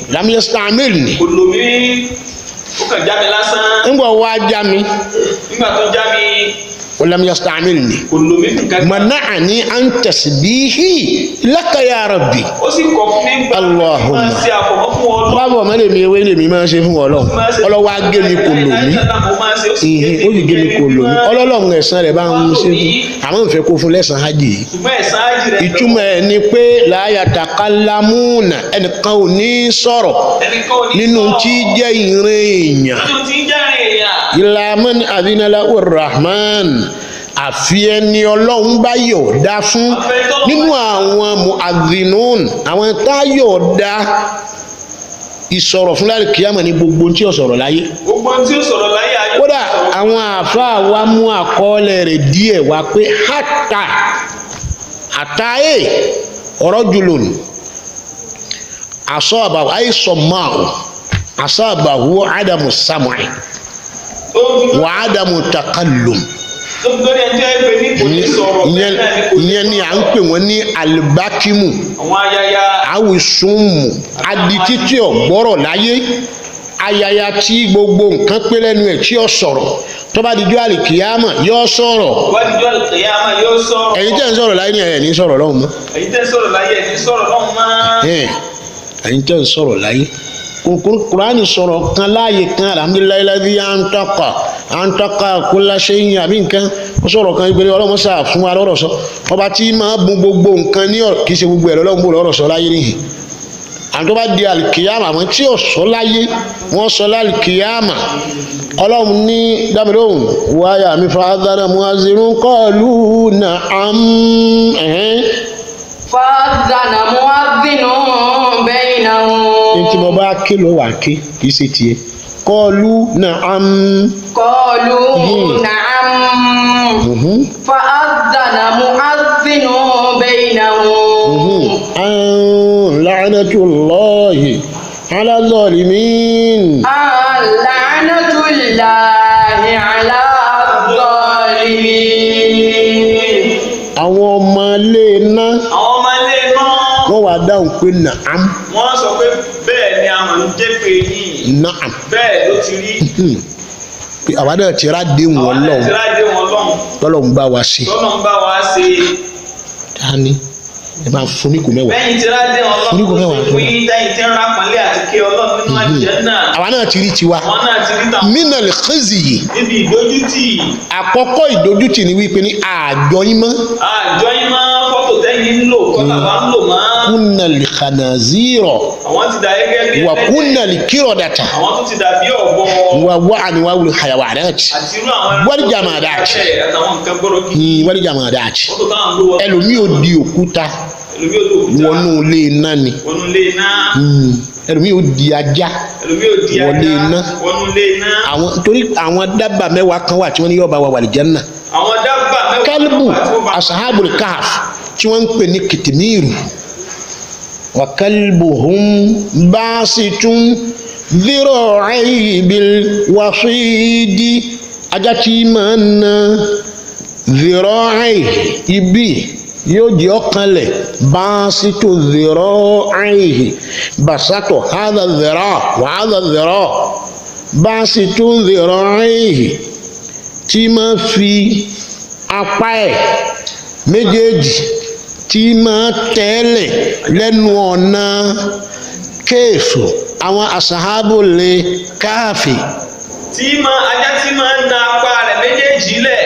Lam yasta'milni. Kò lò mí. Ó kàn já mi lásán. Ńgbà wá já mi. Nígbà tó já mi. Wa lam yasta'milni. Kò lò mí fún kankan. Mana'ani an tasbihi laka ya rabbi. Ó sì kọ̀ fún mi gbà. Allahumma. Máa ṣe àfọ̀mọ́ fún Ọlọ́run. Báwo ọmọ lèmi ewé lèmi máa ṣe fún Ọlọ́run, ọlọ́wọ́ á gé mi kò lò mí. Ìhìn, ó sì gé mi kò lò mí, Ọlọ́run ẹ̀san rẹ̀ bá ń ṣe fún àmọ́ ìfẹ́ kó fún lẹ́san hajj yìí. Ṣùgbọ́n ẹ̀san hajj rẹ̀. Ìtumọ̀ ẹ̀ ni pé láyà takalamuna, ẹnìkan ò ní sọ̀rọ̀. Ẹnìkan ò ní Nínú sọ̀rọ̀. tí jẹ́ ìrìn èèyàn. Nínú tí ń jẹ́ ìrìn èèyàn. Ìlàmọ́ni àdínálá rahman, àfi ẹni Ọlọ́run bá yọ̀ dá fún nínú àwọn mu'adhinun, àwọn tá yọ̀ dá ìsọ̀rọ̀ fún láti kíyàmọ̀ ní gbogbo tí ó sọ̀rọ̀ láyé. Gbogbo tí ó sọ̀rọ̀ láyé ayé. Kódà àwọn àáfàá wa mú àkọọ́lẹ̀ rẹ̀ díẹ̀ wá pé hátà àtàyè rajulun asaba àìsàn máa asabahu ádámù samu'i wa ádámù takallum. Tó fi lórí ẹjọ́ ẹgbẹ́ ní kò ní sọ̀rọ̀. Ìyẹn Bẹ́ẹ̀ náà ni kò ní ìyẹn ni à ń pè wọ́n ní alibakimu. Àwọn ayaya. Awisunmu adití ọ̀gbọ́rọ̀ láyé, ayaya tí gbogbo nǹkan pé lẹ́nu ẹ̀ tí ó sọ̀rọ̀, tó bá dijọ́ àlìkìyàmọ̀ yóò sọ̀rọ̀. Wádìí àlùkìyámà yóò sọ̀rọ̀. Ẹ̀yin tẹ́ ń sọ̀rọ̀ láyé ni ẹ̀ ní sọ̀rọ̀ lọ́hùn mọ́. Ẹ̀yin tẹ́ ń sọ̀rọ̀ láyé ẹ̀ ní sọ̀rọ̀ lọ́hùn mọ́. Ẹ̀yin tẹ́ ń sọ̀rọ̀ láyé, Kùránì sọ̀rọ̀ kan láàyè kan, alhamdulillahi alladhi antaqa antaqa kulla shay'in àbí nǹkan. Ó sọ̀rọ̀ kan ìpele ọlọ́mọ sáà fún wa lọ́rọ̀ sọ. Ọba tí máa bùn gbogbo nǹkan ní ọ̀rọ̀, kì í ṣe gbogbo ẹ̀rọ ọlọ́run bò lọ́rọ̀ sọ láyé nìyí. Àwọn tó bá di alikiyama, àwọn tí ò sọ láyé wọ́n sọ lálikiyama. Ọlọ́run ní dámilóhùn wáyà mi fa adana muazirun qalu na'am ẹ̀hẹ́n. فأذن مؤذن بينهم. Ní tí mo bá ké ló wà ké, kì í ṣe tiẹ̀. Qalu na'am. قالوا نعم. فأذن مؤذن بينهم. La'natullahi ala zalimin. لعنة الله على الظالمين. Àwọn ọmọ ilé iná Àwọn ọmọ ilé náà wọ́n wá dáhùn pé na'am. Wọ́n sọ pé bẹ́ẹ̀ ni a mọ̀ ń jẹ́ pé yìí. Na'am. Bẹ́ẹ̀ ló ti rí. Pé àwa náà ti rá déhùn Àwọn náà Ọlọ́run ti rájẹ wọn lọ́hùn. lọ́lọ́run bá wa ṣe. Tọ́nà ń bá wa ṣe. Dání ẹ máa fún ní kò mẹ́wàá. Bẹ́yìn ti rájẹ wọn lọ́hùn Onígun tó mẹ́wàá. ṣe fún yín tẹ́yìn tí ń rápọ̀nlé àti kí Ọlọ́run nínú àlùjánnà. Àwa náà ti rí tiwa. Àwọn náà ti rí tàwọn. Minal khizyi. Níbi ìdójútì. Àkọ́kọ́ ìdójútì ni wípé ní àjọ yín mọ́. Àjọ yín máa fọ́tò tẹ́yìn ń lò kọ́lá wa ń lò mọ́. Kunnal khanazira. Àwọn ti dà gẹ́gẹ́ bí Wa ẹlẹ́dẹ̀. kunnal kiradata. Àwọn tó ti dà bí ọ̀bọ. Wa wa'ani hayawanat. Àti irú àwọn Wal jamadat. Àtàwọn nǹkan gbọ́dọ̀ kí. Wal jamadat. Fọ́tò táwọn ń lò wọ́n. Ẹlòmíì ò di òkúta Ẹlòmíì ò di òkúta. wọnú ilé iná ni. Wọnú ilé iná. Ẹlòmíì ò di ajá Ẹlòmíì ò di wọlé ajá. iná. Wọnú ilé iná. Àwọn torí àwọn dábàá mẹ́wàá kan wà tí wọ́n ní yóò bá wa wà lìjánná. Àwọn dábàá mẹ́wàá Kálíbù tí wọ́n bá- asahabul kahf tí wọ́n ń pè ní kìtìmíìrù. Wa kalbuhum basitun dhira'ihi bil wasidi. Ajá tí máa ń na dhira'ihi ibi yóò jẹ́ ọ̀kanlẹ̀ basitu dhira'ihi basato hadha dhira' wa hadha dhira' basitun dhira'ihi tí máa fi apá ẹ̀ méjèèjì tí máa tẹ́lẹ̀ lẹ́nu ọ̀nà kéèfù àwọn asahabu lè káàfì. Tí máa ajá tí máa ń na apá rẹ̀ méjèèjì lẹ̀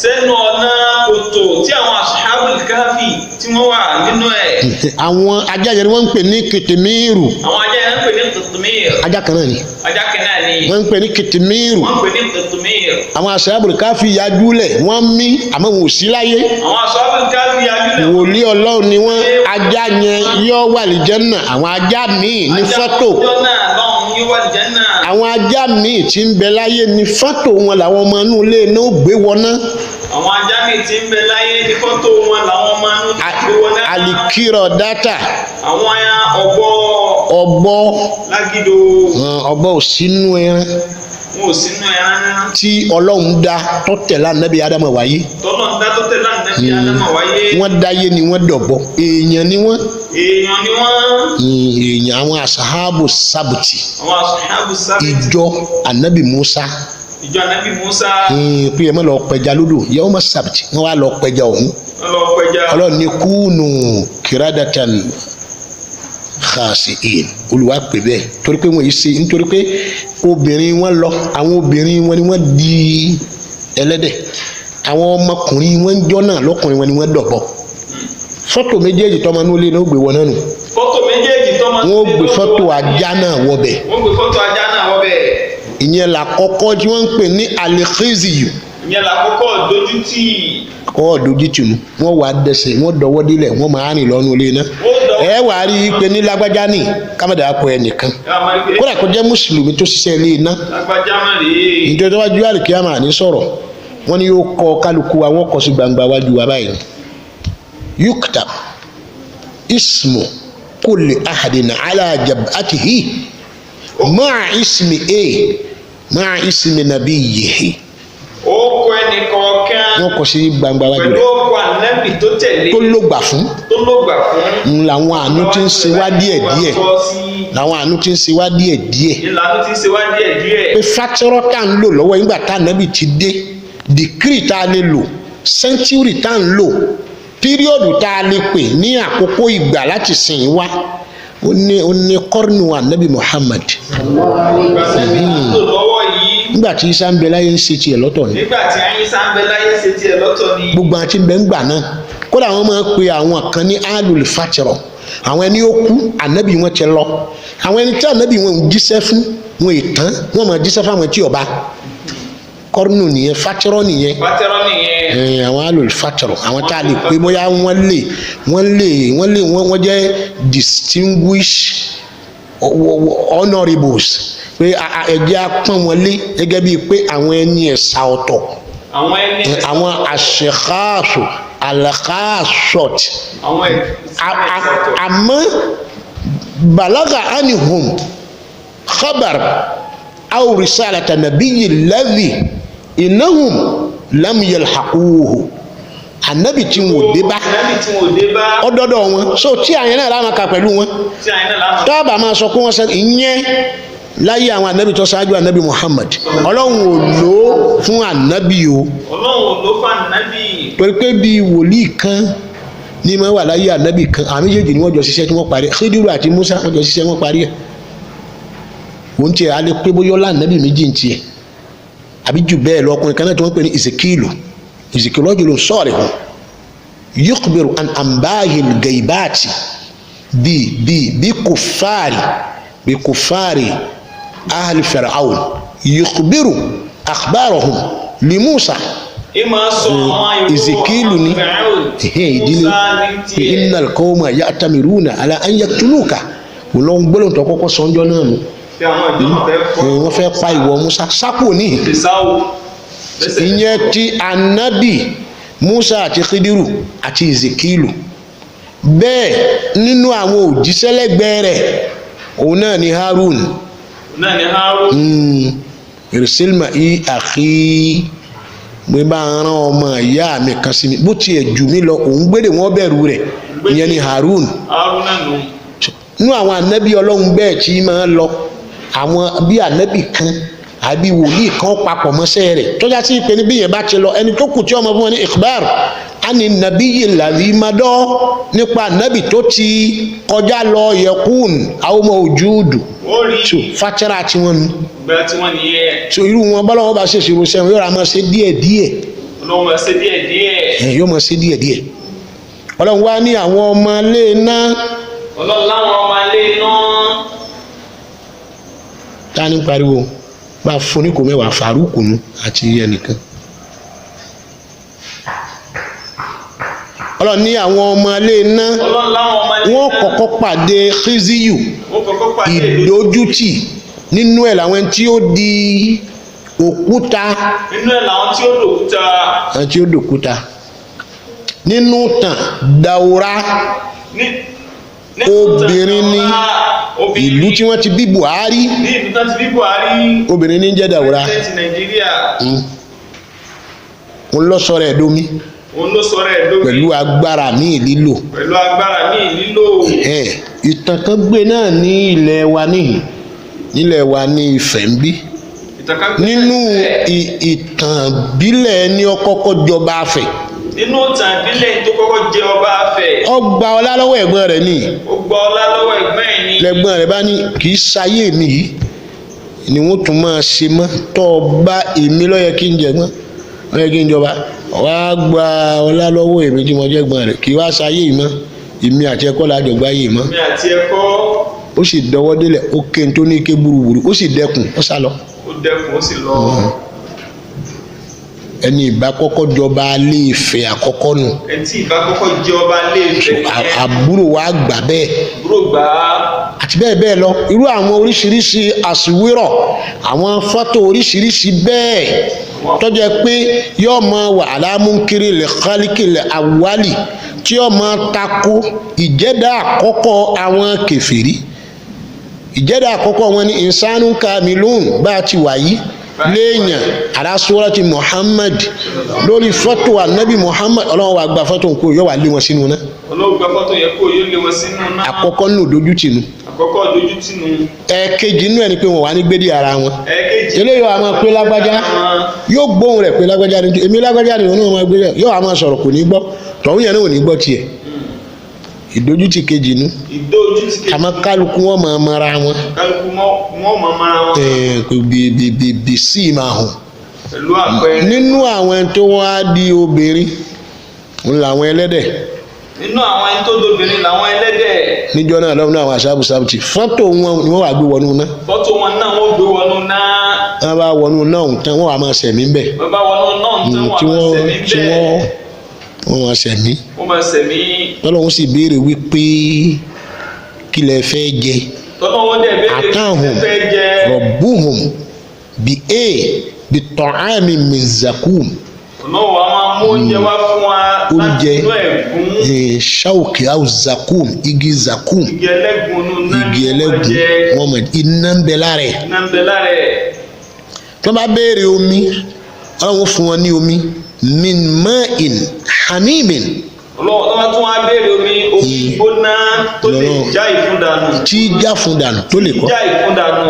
sẹ́nu ọ̀nà kòtò tí àwọn ashabul kahfi tí wọ́n wà nínú ẹ̀. Àwọn ajá yẹn ni wọ́n ń pè ní kìtìmíìrù. Àwọn ajá yẹn ń pè ní kìtìmíìr. Ajá kan náà ni Ajá kan náà ni wọ́n ń pè ní kìtìmíìrù. Wọ́n ń pè ní kìtìmíìr. Àwọn asahabu káàfì yájú lẹ̀ wọ́n mí àmọ́ wọn ò sí láyé. Àwọn ashabul kahfi yájú lẹ̀. Wòlíì Ọlọ́run ni wọ́n. Ajá yẹn yọ wà ní Jánnà. Àwọn ajá míì ní fọ́tò. Ajá náà lọ́hùn yóò wà ní Jánnà. Àwọn ajá míì tí ń bẹ láyé ní fọ́tò wọn làwọn ọmọ inú ilé náà ó gbé wọná. Àwọn ajá míì tí ń bẹ láyé ní fọ́tò wọn làwọn ọmọ inú gbé wọná. Alikirọ dátà. Àwọn ọ̀bọ. Ọ̀bọ. Lágídò. Ọ̀bọ ò sínú ẹran Wọn ò sínú ẹran náà. tí Ọlọ́run dá tó tẹ̀lé Ànábì Ádámù wáyé. Tọ́lọ̀ ń dá tó tẹ̀lé Ànábì Ádámù wáyé. Wọ́n dáyé ni wọ́n dọ̀bọ, èèyàn ni wọ́n. Èèyàn ni wọ́n. Èèyàn àwọn asahabu sábùtì. Àwọn asahabu sábùtì. Ìjọ Ànábì Musa. Ìjọ Ànábì Musa. Pé ẹ má lọ pẹja lódò yawma sábùtì, wọ́n wá lọ pẹja ọ̀hún. Wọ́n lọ pẹja. Ọlọ́run ní kúnù kiradatan khasi'in. Olùwà pè bẹ́ẹ̀ torí pé wọ́n yìí ṣe nítorí pé obìnrin wọn lọ, àwọn obìnrin wọn ni wọ́n di ẹlẹ́dẹ̀, àwọn ọmọkùnrin wọn jọ náà lọ́kùnrin wọn ni wọ́n dọ̀bọ. Fọ́tò méjèèjì tọmọ inú ilé náà ó gbé wọn náà nù. Fọ́tò méjèèjì tọmọ Wọ́n ó gbé fọ́tò ajá náà wọbẹ̀. Wọ́n gbé fọ́tò ajá náà wọbẹ̀. Ìyẹn làkọ́kọ́ tí wọ́n ń pè ní alikhiziyu. Ìyẹn làkọ́kọ́ dójútì. Kọ́ dójútì nu wọ́n wà dẹsẹ̀ wọ́n dọwọ́ délẹ̀ wọ́n máa rìn lọ́nu ilé náà. Ẹ wà á rí i pé ní lágbájá ní kámẹ́dà akọ ẹnìkan kódà kó jẹ́ mùsùlùmí tó ṣiṣẹ́ ilé iná. Lágbájá má rèé. Nítorí tó bá ju àlùkìyámà ní sọ̀rọ̀ wọ́n ní yóò kọ kálukú wa, wọ́n kọ sí gbangba wájú wa báyìí yuktab ismu kulli ahadin ala jab'atihi ma'a ismi a ma'a ismi nabiyyihi. Ó kọ ẹnì kọ̀ọ̀kan. Wọ́n kọ sí gbangba wájú pẹ̀lú rẹ̀. ọkọ̀ ànábì tó tẹ̀lé. Tó lògbà fún. Tó lògbà fún. Ń làwọn àánú tí ń ṣe wá díẹ̀ díẹ̀, làwọn àánú tí ń ṣe wá díẹ̀ díẹ̀. Ìlànà tí ń ṣe wá díẹ̀ díẹ̀. Pé fátírọ́ tá à ń lò lọ́wọ́ nígbà tá ànábì ti dé, dìkírì tá a lè lò, sẹ́ńtúrì tá à ń lò, píríọ̀dù tá a lè pè ní àkókò ìgbà láti sìn wá, ó ní kọ́rùnù ànábì Muhammad. Ìgbà tí ń lò lọ́wọ́ yìí. Nígbà tí Isa ń bẹ láyé ń ṣe tiẹ̀ lọ́tọ̀ ni. Nígbà tí Ìsá ń bẹ láyé ṣe tiẹ̀ lọ́tọ̀ ni. Gbogbo àti ń bẹ ń gbà náà, kódà wọ́n máa ń pe àwọn kan ní alul fatira, àwọn ẹni ó kú ànábì wọn ti lọ, àwọn ẹni tí ànábì wọn ń jíṣẹ́ fún wọn ìtàn wọn máa jíṣẹ́ fáwọn tí ọba kọ́rùnù nìyẹn, fatira nìyẹn. Fatira nìyẹn. Àwọn alul fatira, àwọn tá a lè pé bóyá wọ́n lè wọ́n lè wọ́n lè wọ́n jẹ́ distinguished honourables, pé ẹ̀jẹ̀ á pọ́n wọn lé gẹ́gẹ́ bíi pé àwọn ẹni ẹ̀sà ọ̀tọ̀, àwọn ẹni àwọn àṣekáàṣù àlàkáàṣọt. Àwọn Àmọ́ balaga anihum khabar aw risalata nabiyyi alladhi innahum lam yalhaquhu, anabi tí wọn ò dé bá, Ànábì tí wọn ò dé bá. Ọdọdọ wọn so tí àyẹn náà láwọn kà pẹ̀lú wọn. Tí àyìn náà láwọn. Tọ́ọ̀bà máa sọ pé wọ́n sọ ìyẹn láyé àwọn anabi tó ṣáájú anabi Muhammad, Ọlọ́run ò lò ó fún anabi o. Ọlọ́run ò ló fà nábì. Torí pé bíi wòlíì kan ní máa wà láyé anabi kan, àwọn méjèèjì ni wọ́n jọ ṣiṣẹ́ tí wọ́n parí ẹ̀. Khidiru àti Musa wọ́n jọ ṣiṣẹ́ wọ́n parí ẹ̀. Òun tiẹ̀ alẹ́ pé bóyá ọlá anabi méjì ń tiẹ̀ àbí jù bẹ́ẹ̀ lọ. Ọkùnrin kan náà tí wọ́n pè ní Ezekielu, Ezekielu rajulun salihun yukhbiru an ambahil gaibati bi bi bi kufari bi kufari ahli Fir'aun yukhbiru akhbarahum li Musa. Ìmọ̀ sọ àwọn ìró Ezekielu ni àwọn Fáráò. ehe ìdílé Musa ní pé tiẹ̀. innal qawma ya'tamiruna ala an yaqtuluka, òun gbólóhùn tó kọ́kọ́ sọ́njọ́ náà nù. Tí àwọn ìjọ náà fẹ́ fọ́. Wọ́n fẹ́ pa ìwọ Musa sápò níhìn. Ìsáwó. Lẹ́sẹ̀. Ìyẹn ti anabi Musa àti Khidiru àti Ezekielu. Bẹ́ẹ̀ nínú àwọn òjíṣẹ́ lẹ́gbẹ̀ẹ́ rẹ̀, òun náà ni Harun. Náà ni Harun. Irsilma i akhi, mo bá rán ọmọ ìyá mi kan sí mi, bó tiẹ̀ jù mí lọ, òun gbére wọn bẹ̀rù rẹ̀, ìyẹn ni Harun. Harun náà nù. Nínú àwọn anabi Ọlọ́run bẹ́ẹ̀ tí máa ń lọ, àwọn bí anabi kan àbí wòlíì kan papọ̀ mọ́sẹ́ rẹ̀ tọ́já sí pé níbí yẹn bá ti lọ, ẹni tó kù tí ọmọ fún wọn ní ikhbar ani nàbí yìí làbí madọ́ nípa anabi tó ti kọjá lọ yẹkùn àwọn ọmọ ojúdù. Ó rí. So fatira tí wọn nu. Ìgbà tí wọ́n nìyẹn. So irú wọn bọ́lá wọn bá ṣe ìṣirò sẹ́wọ̀n, yóò rà máa ṣe díẹ̀ díẹ̀. Ọlọ́run máa ṣe díẹ̀ díẹ̀. Ẹ̀ yóò máa ṣe díẹ̀ díẹ̀. Ọlọ́run wá ní àwọn ọmọ ilé náà. Ọlọ́run láwọn ọmọ ilé náà. Ta ni pariwo bá fún ní kò mẹ́wàá Faruku nu àti ẹnìkan. Ọlọ́run ní àwọn ọmọ ilé náà. Ọlọ́run láwọn ọmọ ilé Wọ́n náà. kọ́kọ́ pàdé khiziyu. Wọ́n kọ́kọ́ pàdé ìlú. Ìdójútì nínú ẹ̀ làwọn tí ó di òkúta. Nínú ẹ̀ làwọn tí ó dòkúta. Àwọn tí ó dòkúta nínú tàn dàwúrà. Ní Obìnrin ní obìnrin ìlú tí wọ́n ti bí Buhari. Ní ìlú tán ti bí Buhari. Obìnrin ní jẹ́ dàwúrà. President Nàìjíríà. Ń lọ sọ̀rọ̀ ẹ̀ domi. Òun ló sọ rẹ̀ lómi. Pẹ̀lú agbára míì lílò. Pẹ̀lú agbára míì lílò. Ẹ̀, ìtàn kan gbé náà ní ilẹ̀ wa níhìn, nílẹ̀ wa ní Ifẹ̀ ń bí. Ìtànká gbé Nínú bẹ́ẹ̀. ìtàn bílẹ̀ ní ọkọ́kọ́ jọba Afẹ̀. Nínú ìtàn ìbílẹ̀ tó kọ́kọ́ jẹ ọba Afẹ̀. Ó gba ọlá lọ́wọ́ ẹ̀gbọ́n rẹ̀ ní. Ó gba ọlá lọ́wọ́ ẹ̀gbọ́n ẹ̀ ní. Lẹ́gbọ́n rẹ̀ bá ní kì í ṣayé mi yìí ni wọ́n tún máa ṣe mọ́ tọ́ ọ bá èmi ló yẹ kí n jẹ̀gbọ́n ló yẹ kí n jọba, wàá gba ọlá lọ́wọ́ èmi tí mo jẹ́gbọ́n rẹ̀, kì í wá ṣayé yìí mọ́, èmi àti ẹ̀kọ́ la jọ gbáyé yìí mọ́. Èmi àti ẹ̀kọ́. Ó sì dọwọ́ délẹ̀, ó ké n tó ní ké burúburú, ó sì dẹkùn, ó sá lọ. Ó dẹkùn, ó sì lọ. Ẹni ìbá kọ́kọ́ jọba Ilé Ifẹ̀ àkọ́kọ́ nù. Ẹni tí ìbá kọ́kọ́ jẹ ọba Ilé Ifẹ̀ nìyẹn. Àbúrò wa gbà bẹ́ẹ̀. Àbúrò gbà á. Àti bẹ́ẹ̀ bẹ́ẹ̀ lọ, irú àwọn oríṣiríṣi àsìwérọ̀, àwọn fọ́tò oríṣiríṣi bẹ́ẹ̀ tó jẹ́ pé yóò máa wà alámúkiri lè kálíkì lè àwálì tí yóò máa tako ìjẹ́dá àkọ́kọ́ àwọn kèfèrí. Ìjẹ́dá àkọ́kọ́ wọn ní insanu kamilun bá a ti wà yìí léèyàn aláṣọ́rọ́tì Muhammad lórí fọ́tò anabi Muhammad, Ọlọ́run wa gba fọ́tò nǹkó yóò wá lé wọn sínú náà. Ọlọ́run gba fọ́tò yẹn kó yóò lé wọn sínú náà. Àkọ́kọ́ nínú dójútì nu. Àkọ́kọ́ dójútì nu. Ẹ̀ẹ̀kejì nínú ẹ̀ ni pé wọn wà ní gbédè ara wọn. Ẹ̀ẹ̀kejì. Eléyìí wà máa pé lágbájá, yóò gbóhùn rẹ̀ pé lágbájá ni, èmi lágbájá ni, òun náà máa gbé yóò wà máa sọ̀rọ̀ kò ní gbọ́, tọ̀hún yẹn náà ò ní gbọ́ tiẹ̀. Ìdójútì kejì nu. Ìdójútì kejì. Àmọ́ kálukú wọn máa mara wọn. Kálukú wọn máa mara wọn. Kò bí sí máa hàn. Pẹ̀lú àpẹẹrẹ. Nínú àwọn tó wá di obìnrin ń làwọn ẹlẹ́dẹ̀. Nínú àwọn ẹni tó dobìnrin làwọn ẹlẹ́dẹ̀. Níjọ́ náà lọ́wọ́ àwọn aṣáàbùsáàbùtì fọ́tò wọn ni wọ́n wà gbé wọnú náà. Fọ́tò wọn náà wọ́n gbé wọnú náà. Wọ́n bá wọnú náà tán wọ́n wà máa sẹ̀mí ńbẹ̀. Wọ́n bá wọnú náà tán wọ́n máa sẹ̀mí tí bẹ́ẹ̀. wọ́n máa sẹ̀mí. Wọ́n máa sẹ̀mí. Tọ́lọ́hún sì béèrè wípé kí lẹ fẹ́ jẹ. Tọ́lọ́hún dẹ̀ béèrè kí lẹ fẹ́ jẹ. Rọ̀bùhùn bí e bí tọ́hámi min zakum. Ọlọ́run a máa mú oúnjẹ wá fún wa láti inú ẹ̀gún. Ṣáòkì àwọn zakum, igi zakum. Igi ẹlẹ́gùn inú náà igi ẹlẹ́gùn wọ́n mọ̀ iná ń bẹ lára ẹ̀. Iná ń bẹ lára ẹ̀. Tí wọ́n bá béèrè omi, Ọlọ́run fún wọn ní omi min ma'in hamimin. Ọlọ́run tó bá tún wá béèrè omi, omi gbóná tó lè já ìfun dànù. Tí já fún dànù tó lè kọ́. Já ìfun dànù.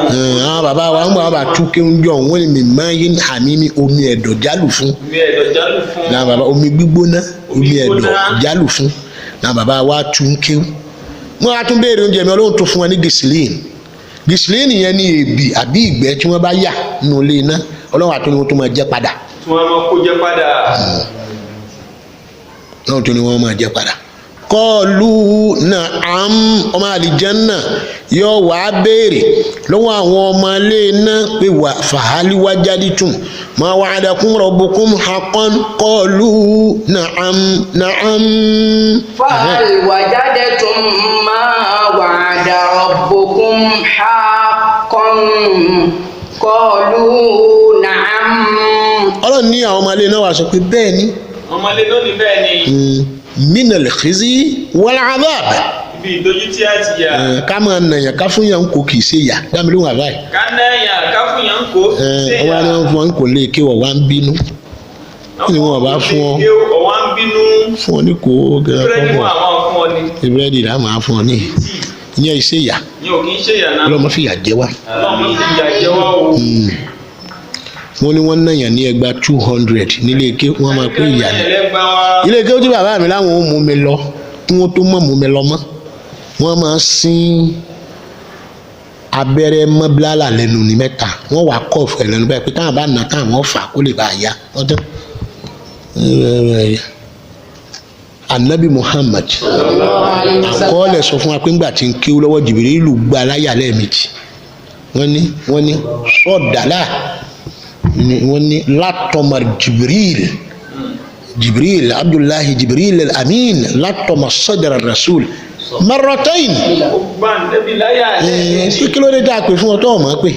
Àwọn bàbá wa ń gbà wọ́n bá tú kí ń jọ wọ́n ní min ma'in hamimi, omi ẹ̀dọ̀ jálù fún. Omi ẹ̀dọ̀ jálù fún. Náà bàbá omi gbígbóná omi ẹ̀dọ̀ jálù fún. Náà bàbá wa tún kéwù. Wọ́n á tún béèrè oúnjẹ mi, Ọlọ́run tó fún wọn ní gẹ̀sìlín. Gẹ̀sìlín yẹn ní èbì àbí ìgbẹ́ tí wọ́n bá yà nínú ilé iná, Ọlọ́run àtúndì wọn tó máa jẹ padà. Tí wọ́n máa kó jẹ padà. Náà tó ní wọ́n máa jẹ padà. Kọ́ọ̀lù na'am, ọmọ àlìjánná yóò wá béèrè lọ́wọ́ àwọn ọmọ ilé iná pé wà fàhálí wá jáde tún ma wa'adakum rabbukum haqqan kọ́ọ̀lù na'am na'am. Fahal wajadtum ma wa'ada rabbukum haqqan qalu na'am. Ọlọ́run ní àwọn ọmọ ilé náà wà sọ pé bẹ́ẹ̀ ni. Ọmọ ilé náà ní bẹ́ẹ̀ ni. Minal khizi wal adhab. Ibi ìdójútì àti yà. Ká máa nàyàn ká fún yàn ń kó kì í ṣe yà dámi lóhùn àbáyé. Ká nàyàn ká fún yàn ń kó kì í ṣe yà. Wọ́n á ní wọ́n fún wọn kò lè ké wọ́n wá ń bínú. Kí ni wọ́n bá fún ọ? Ọ̀wá ń bínú. Fún ọ ní kó gẹ́gẹ́ Búrẹ́dì wọn àwọn fún ọ ní. Búrẹ́dì là máa fún ọ ní. Ìyẹn ìṣe yà. Ìyẹn ò kì í ṣe yà náà. Ọlọ́mọ fìyà jẹ wá. Ọlọ́mọ fìyà jẹ wá o. Wọ́n ní wọ́n náyàn ní ẹgbàá 200 nílé ike wọ́n máa pé ìyá ni ilé ike tí bàbá mi láwọn ò mú mi lọ kí wọ́n tó mọ̀ mú mi lọ mọ́ wọ́n máa sín abẹ́rẹ́ mọ́ bílálà lẹ́nu ní mẹ́ta wọ́n wàá kọ́ọ̀fù ẹ̀ lẹ́nu báyìí pé táwọn bá nà táwọn fà kó lè bá a yá wọ́n tán. Anabi Muhammad àkọọ́lẹ̀ sọ fún wa pé ńgbà tí ń kéwú lọ́wọ́ Jìbìrìlù gba láyà lẹ́ẹ̀mejì wọ́n ní sọ̀dálà wọ́n ní látọmọ Jibril Jibril Abdullahi Jibril al-Amin látọmọ sọdara Rasul marratain. Ẹ kí ló dé tá a pè fún ọ tó ọmọ pè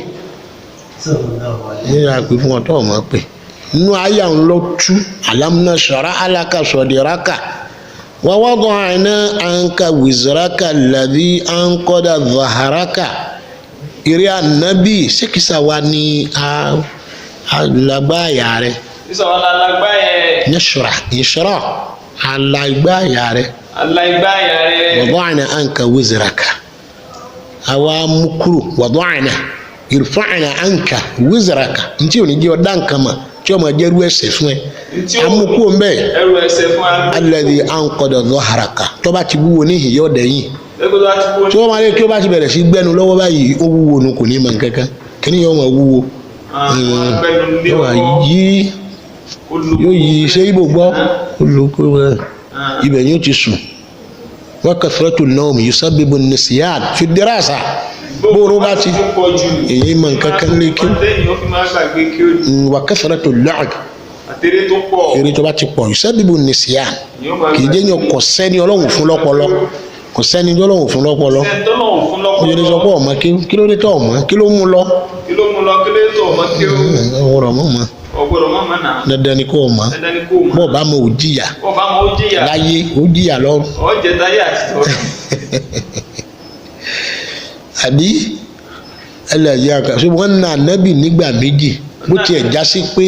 ní a pè fún ọ tó ọmọ pè nínú àyà ń lọ tú alam nashra alaka sadraka wa wada'na anka wizraka alladhi anqada dhahraka. Eré ànábì ṣékìsà wa ni a alagbaya rẹ. Sísọ alagbaya. Nṣura nṣura alagbaya rẹ. Alagbaya rẹ. Wada'na anka wizraka. Àwa mukuru wada'na irfa'na anka wizraka. Ntí òní jẹ́ ọ̀dá nǹkan mà tí ọmọ jẹ́ ẹrú ẹ̀ṣẹ̀ fún ẹ. Amukú ń bẹ̀. Ẹrú ẹ̀ṣẹ̀ fún ẹ. Alladhi anqada dhahraka. Tọ́ba ti wúwo níhìn yóò dẹ̀yìn. Tí wọ́n máa lé kí ó bá ti bẹ̀rẹ̀ sí gbẹ́nu lọ́wọ́ báyìí ó wúwo nu kò ní mọ̀ nǹkankan. Kí ni yóò máa wúwo? Yóò yí ṣé ibo gbọ́ olùkọ́ ibẹ̀ yóò ti sùn wa kathratu an-nawm yusabbibu an-nisyan fi ad-dirasa bóoró bá ti èyí mọ̀ nǹkan kan lé kí wa kathratu al-la'b eré tó bá ti pọ̀ yusabbibu an-nisyan kì í jẹ́ yàn kò sẹ́ni Ọlọ́run fún lọ́pọlọ kò sẹ́ni Ọlọ́run fún lọ́pọlọ ó yẹ sọ pé ọmọ kí ló dé tó ọmọ kí ló mú lọ. Kí ló mú lọ kí ló dé tó ọmọ kí ó. Ọ̀rọ̀ mọ̀ mọ́. Ọ̀gbọ́dọ̀ mọ̀ mọ́ náà. Dandan ni kò mọ̀. Dandan ni kò mọ̀. Bọ́ọ̀ bá mọ ò jìyà. Bọ́ọ̀ bá mọ ò jìyà. Láyé ò jìyà lọ́rùn. Ó jẹ táyé àti tọ̀run. Àbí ẹlẹ́yà kan ṣé wọ́n na ànábì nígbà méjì bó tiẹ̀ já sí pé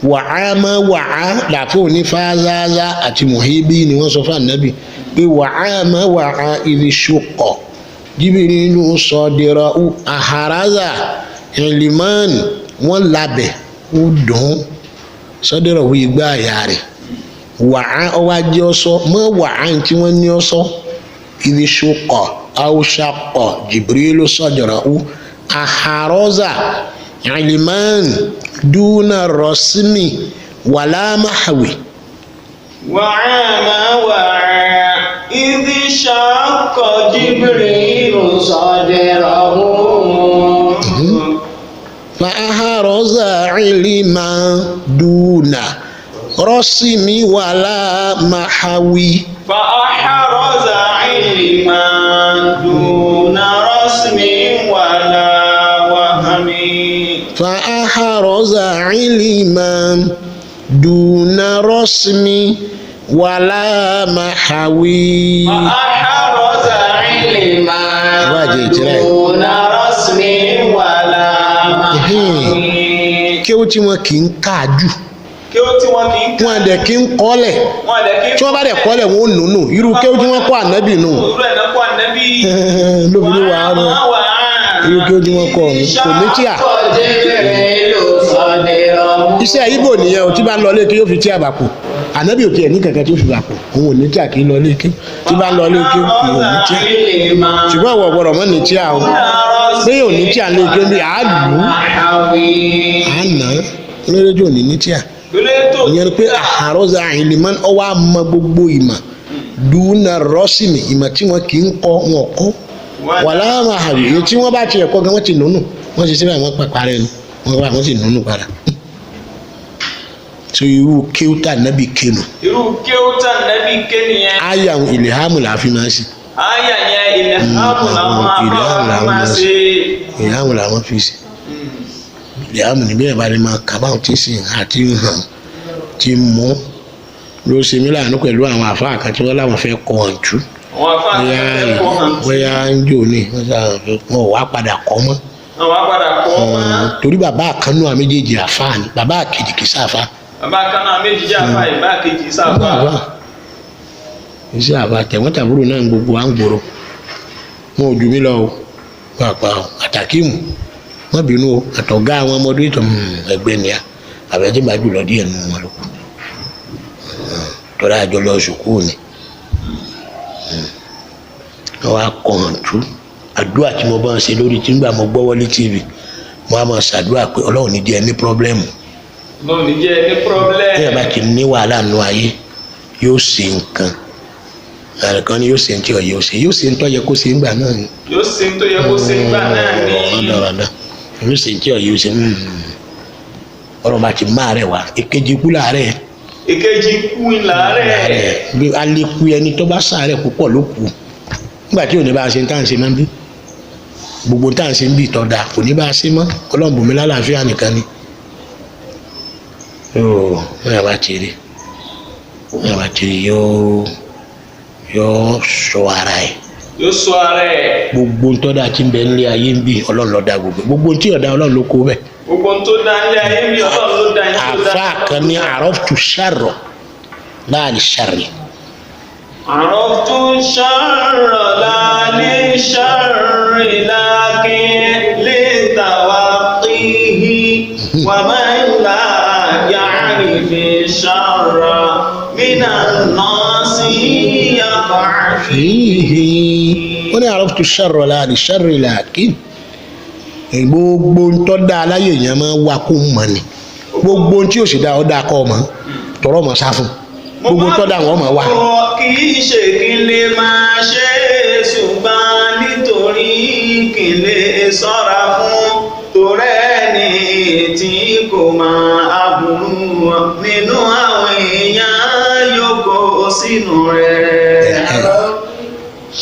wàá mọ́ wàá làfo ní fáázáázá àti mùhíbí ni wọ́n sọ fún ànábì pé wàá mọ́ wàá ìrìṣùkọ̀ Jìbìrìlù sọdìrọ̀ àhàràzà ìlìmọ́ọ̀nì wọ́n labẹ̀ ó dùn sọdìrọ̀ wí igbá àyà rẹ̀ wàá ọwọ́ ajé ọsọ mọ́ wàá tí wọ́n ní ọsọ Idisukọ awusakọ Jibrilu sọjọrọ aharoza iliman duna rọsimi wàlámàhàwì. وعام وعى إذ شق جبريل صدره Fàhárọ́zà ìlímà dùnà rọ́sìmí wàlá màhàwì. فأحرز علما دون رسم ولا وهم. Fàhárọ́zà ìlímà dùnà rọ́sìmí wàlá màhàwì. فأحرز علما Ìwádìí ìtìrẹ. دون رسم ولا وهم. Kéwú tí wọn kì í kà jù, Kí ó tí wọn kì í wọn dẹ̀ kì í kọ́lẹ̀, wọn dẹ̀ kí tí wọ́n bá dẹ̀ kọ́lẹ̀ wọn ò nùnù irú kéwú tí wọ́n kọ́ ànábì nù. Irú ẹ̀ náà kọ́ ànábì. Lóbi ní wàá rọ irú kéwú tí wọ́n kọ́ ọ̀hún kò ní tíà. جبريل صدره Iṣẹ́ ibo nìyẹn o, tí bá ń lọ léèké yóò fi tí àbàkù. Ànábì ò tiẹ̀ ní kankan tí ó fi bàkù, òun ò ní tíà kì í lọ léèké, tí bá ń lọ léèké kì í ò ní tíà. Ṣùgbọ́n àwọn ọ̀gbọ́dọ̀ mọ́ ní tíà o, pé ò ní tíà léèké bí a lù ú, à nà án lórí ò ní ní tíà. Ìyẹn ni pé àhàrọ́zà ìlímọ́ ọwọ́ àmọ́ gbogbo ìmọ̀ dùnà rọ́ṣìmì, ìmọ̀ tí wọn kì í kọ́ wọn kọ́ wàhálà àbí èyí tí wọ́n bá tiẹ̀ kọ́ gan wọ́n ti nùnù, wọ́n ti síbẹ̀ wọ́n pàpà rẹ̀ nu wọ́n bá wọ́n sì nùnù padà. So irú kéwútà nábì kéwù Irú kéwútà nábì ké nìyẹn. àyà ìlẹ̀hàmù là fi máa ṣe. Àyà yẹn ìlẹ̀hàmù làwọn Ìlẹ̀hàmù afáwọn làwọn máa máa ṣe. Ìlẹ̀hàmù làwọn fi ṣe. Ìlẹ̀hàmù níbí ẹ̀ bá lè máa kà báwọn tí sì àti hàn tí mú ló ṣe mí láàánú pẹ̀lú àwọn àfáà kan tí wọ́n láwọn fẹ́ kọ́ ọ̀ǹtú. Àwọn afáwọn Bóyá fẹ́ kọ́ hàn. Bóyá ń jò ní wọn ò wá padà kọ́ mọ́. Àwọn apàdà kọ́ mọ́. Torí bàbá àkànnú àwọn méjèèjì àfáà ni, bàbá àkejì kì í sáfà. Bàbá kaná méjì jẹ́ àfáà, ìbá kejì sáfà. Àfáà iṣẹ́ àfáà tẹ̀wọ́n-tàbúrò náà ń gbogbo à ń gbòòrò, wọn ò jù mí lọ o, pàápàá o àtàkìmù wọn bínú o, àtọ̀gá àwọn ọmọdé tó ẹgbẹ́ nìyà àbẹ̀tí bá jùlọ díẹ̀ nù wọn lọ tọ́lá àjọ lọ sùkúù ni. Wọn á kọ̀ hàn tú àdúrà tí mo bá ń ṣe lórí tí nígbà mo gbọ́ wọlé tv, mo á máa ṣàdúrà pé Ọlọ́run ní díẹ̀ ní pírọ́blẹ́mù. Lóun ní jẹ́ ní pírọ́blẹ́mù. Téèyàn bá ti ní wàhálà nù ayé yóò ṣe nǹkan àrùn ni, yóò ṣe ní tí ọ̀yẹ́ ó ṣe, yóò ṣe ní tó yẹ kó ṣe ńgbà náà ni. Yóò ṣe ní tó yẹ kó ṣe ńgbà náà ni. Ọ̀dọ̀ọ̀dọ̀ yóò ṣe ní tí ọ̀yẹ́ ó ṣe. Ọ̀rọ̀ bá ti máa rẹ̀ wá èkejì kú láàárẹ̀. Èkejì kú láàárẹ̀. Láàárẹ̀ bí alẹ́kú ẹni tó bá sàárẹ̀ púpọ̀ ló kù nígbà tí òní bá a ṣe ń tà ń ṣe máa ń bí gbogbo tá à ń ṣe ń bí ìtọ́ da kò ní bá a ṣe mọ́. Ọlọ́run bùnmi lálàáfíà nìkan ni. Yóò wọ́n yà bá ti rí, wọ́n yà bá ti rí, yóò sọ ara ẹ̀. Yóò sọ ara ẹ̀. Gbogbo ń tọ́da tí ń bẹ nílé ayé ń bí Ọlọ́run ló dá gbogbo, gbogbo tí ọ̀dà Ọlọ́run ló kó bẹ́ẹ̀. Gbogbo tó dá nílé ayé ń bí Ọlọ́run ló dá yín tó dá. Àfa kan ní àrọ́tù sàrọ̀ láàrin sàrì. عرفت الشر لا للشر لكن لتوقيه ومن لا يعرف الشر من الناس يقع فيه. Ó ní àrọ́tù sàrọ̀ láàrin sàrì làákìn. Gbogbo ń tọ́ da aláyè yẹn máa wá kó mọ̀ ni, gbogbo tí yóò sì dá ọ dá kọ́ ọ mọ̀ tọrọ mọ̀ sá fún gbogbo tọ́ da wọn mọ̀ wá. Kì í ṣe kí n lè máa ṣe é ṣùgbọ́n nítorí kí n lè ṣọ́ra fún torẹ́ ní tí kò máa aburú nínú àwọn èèyàn yóò kó sínú rẹ̀.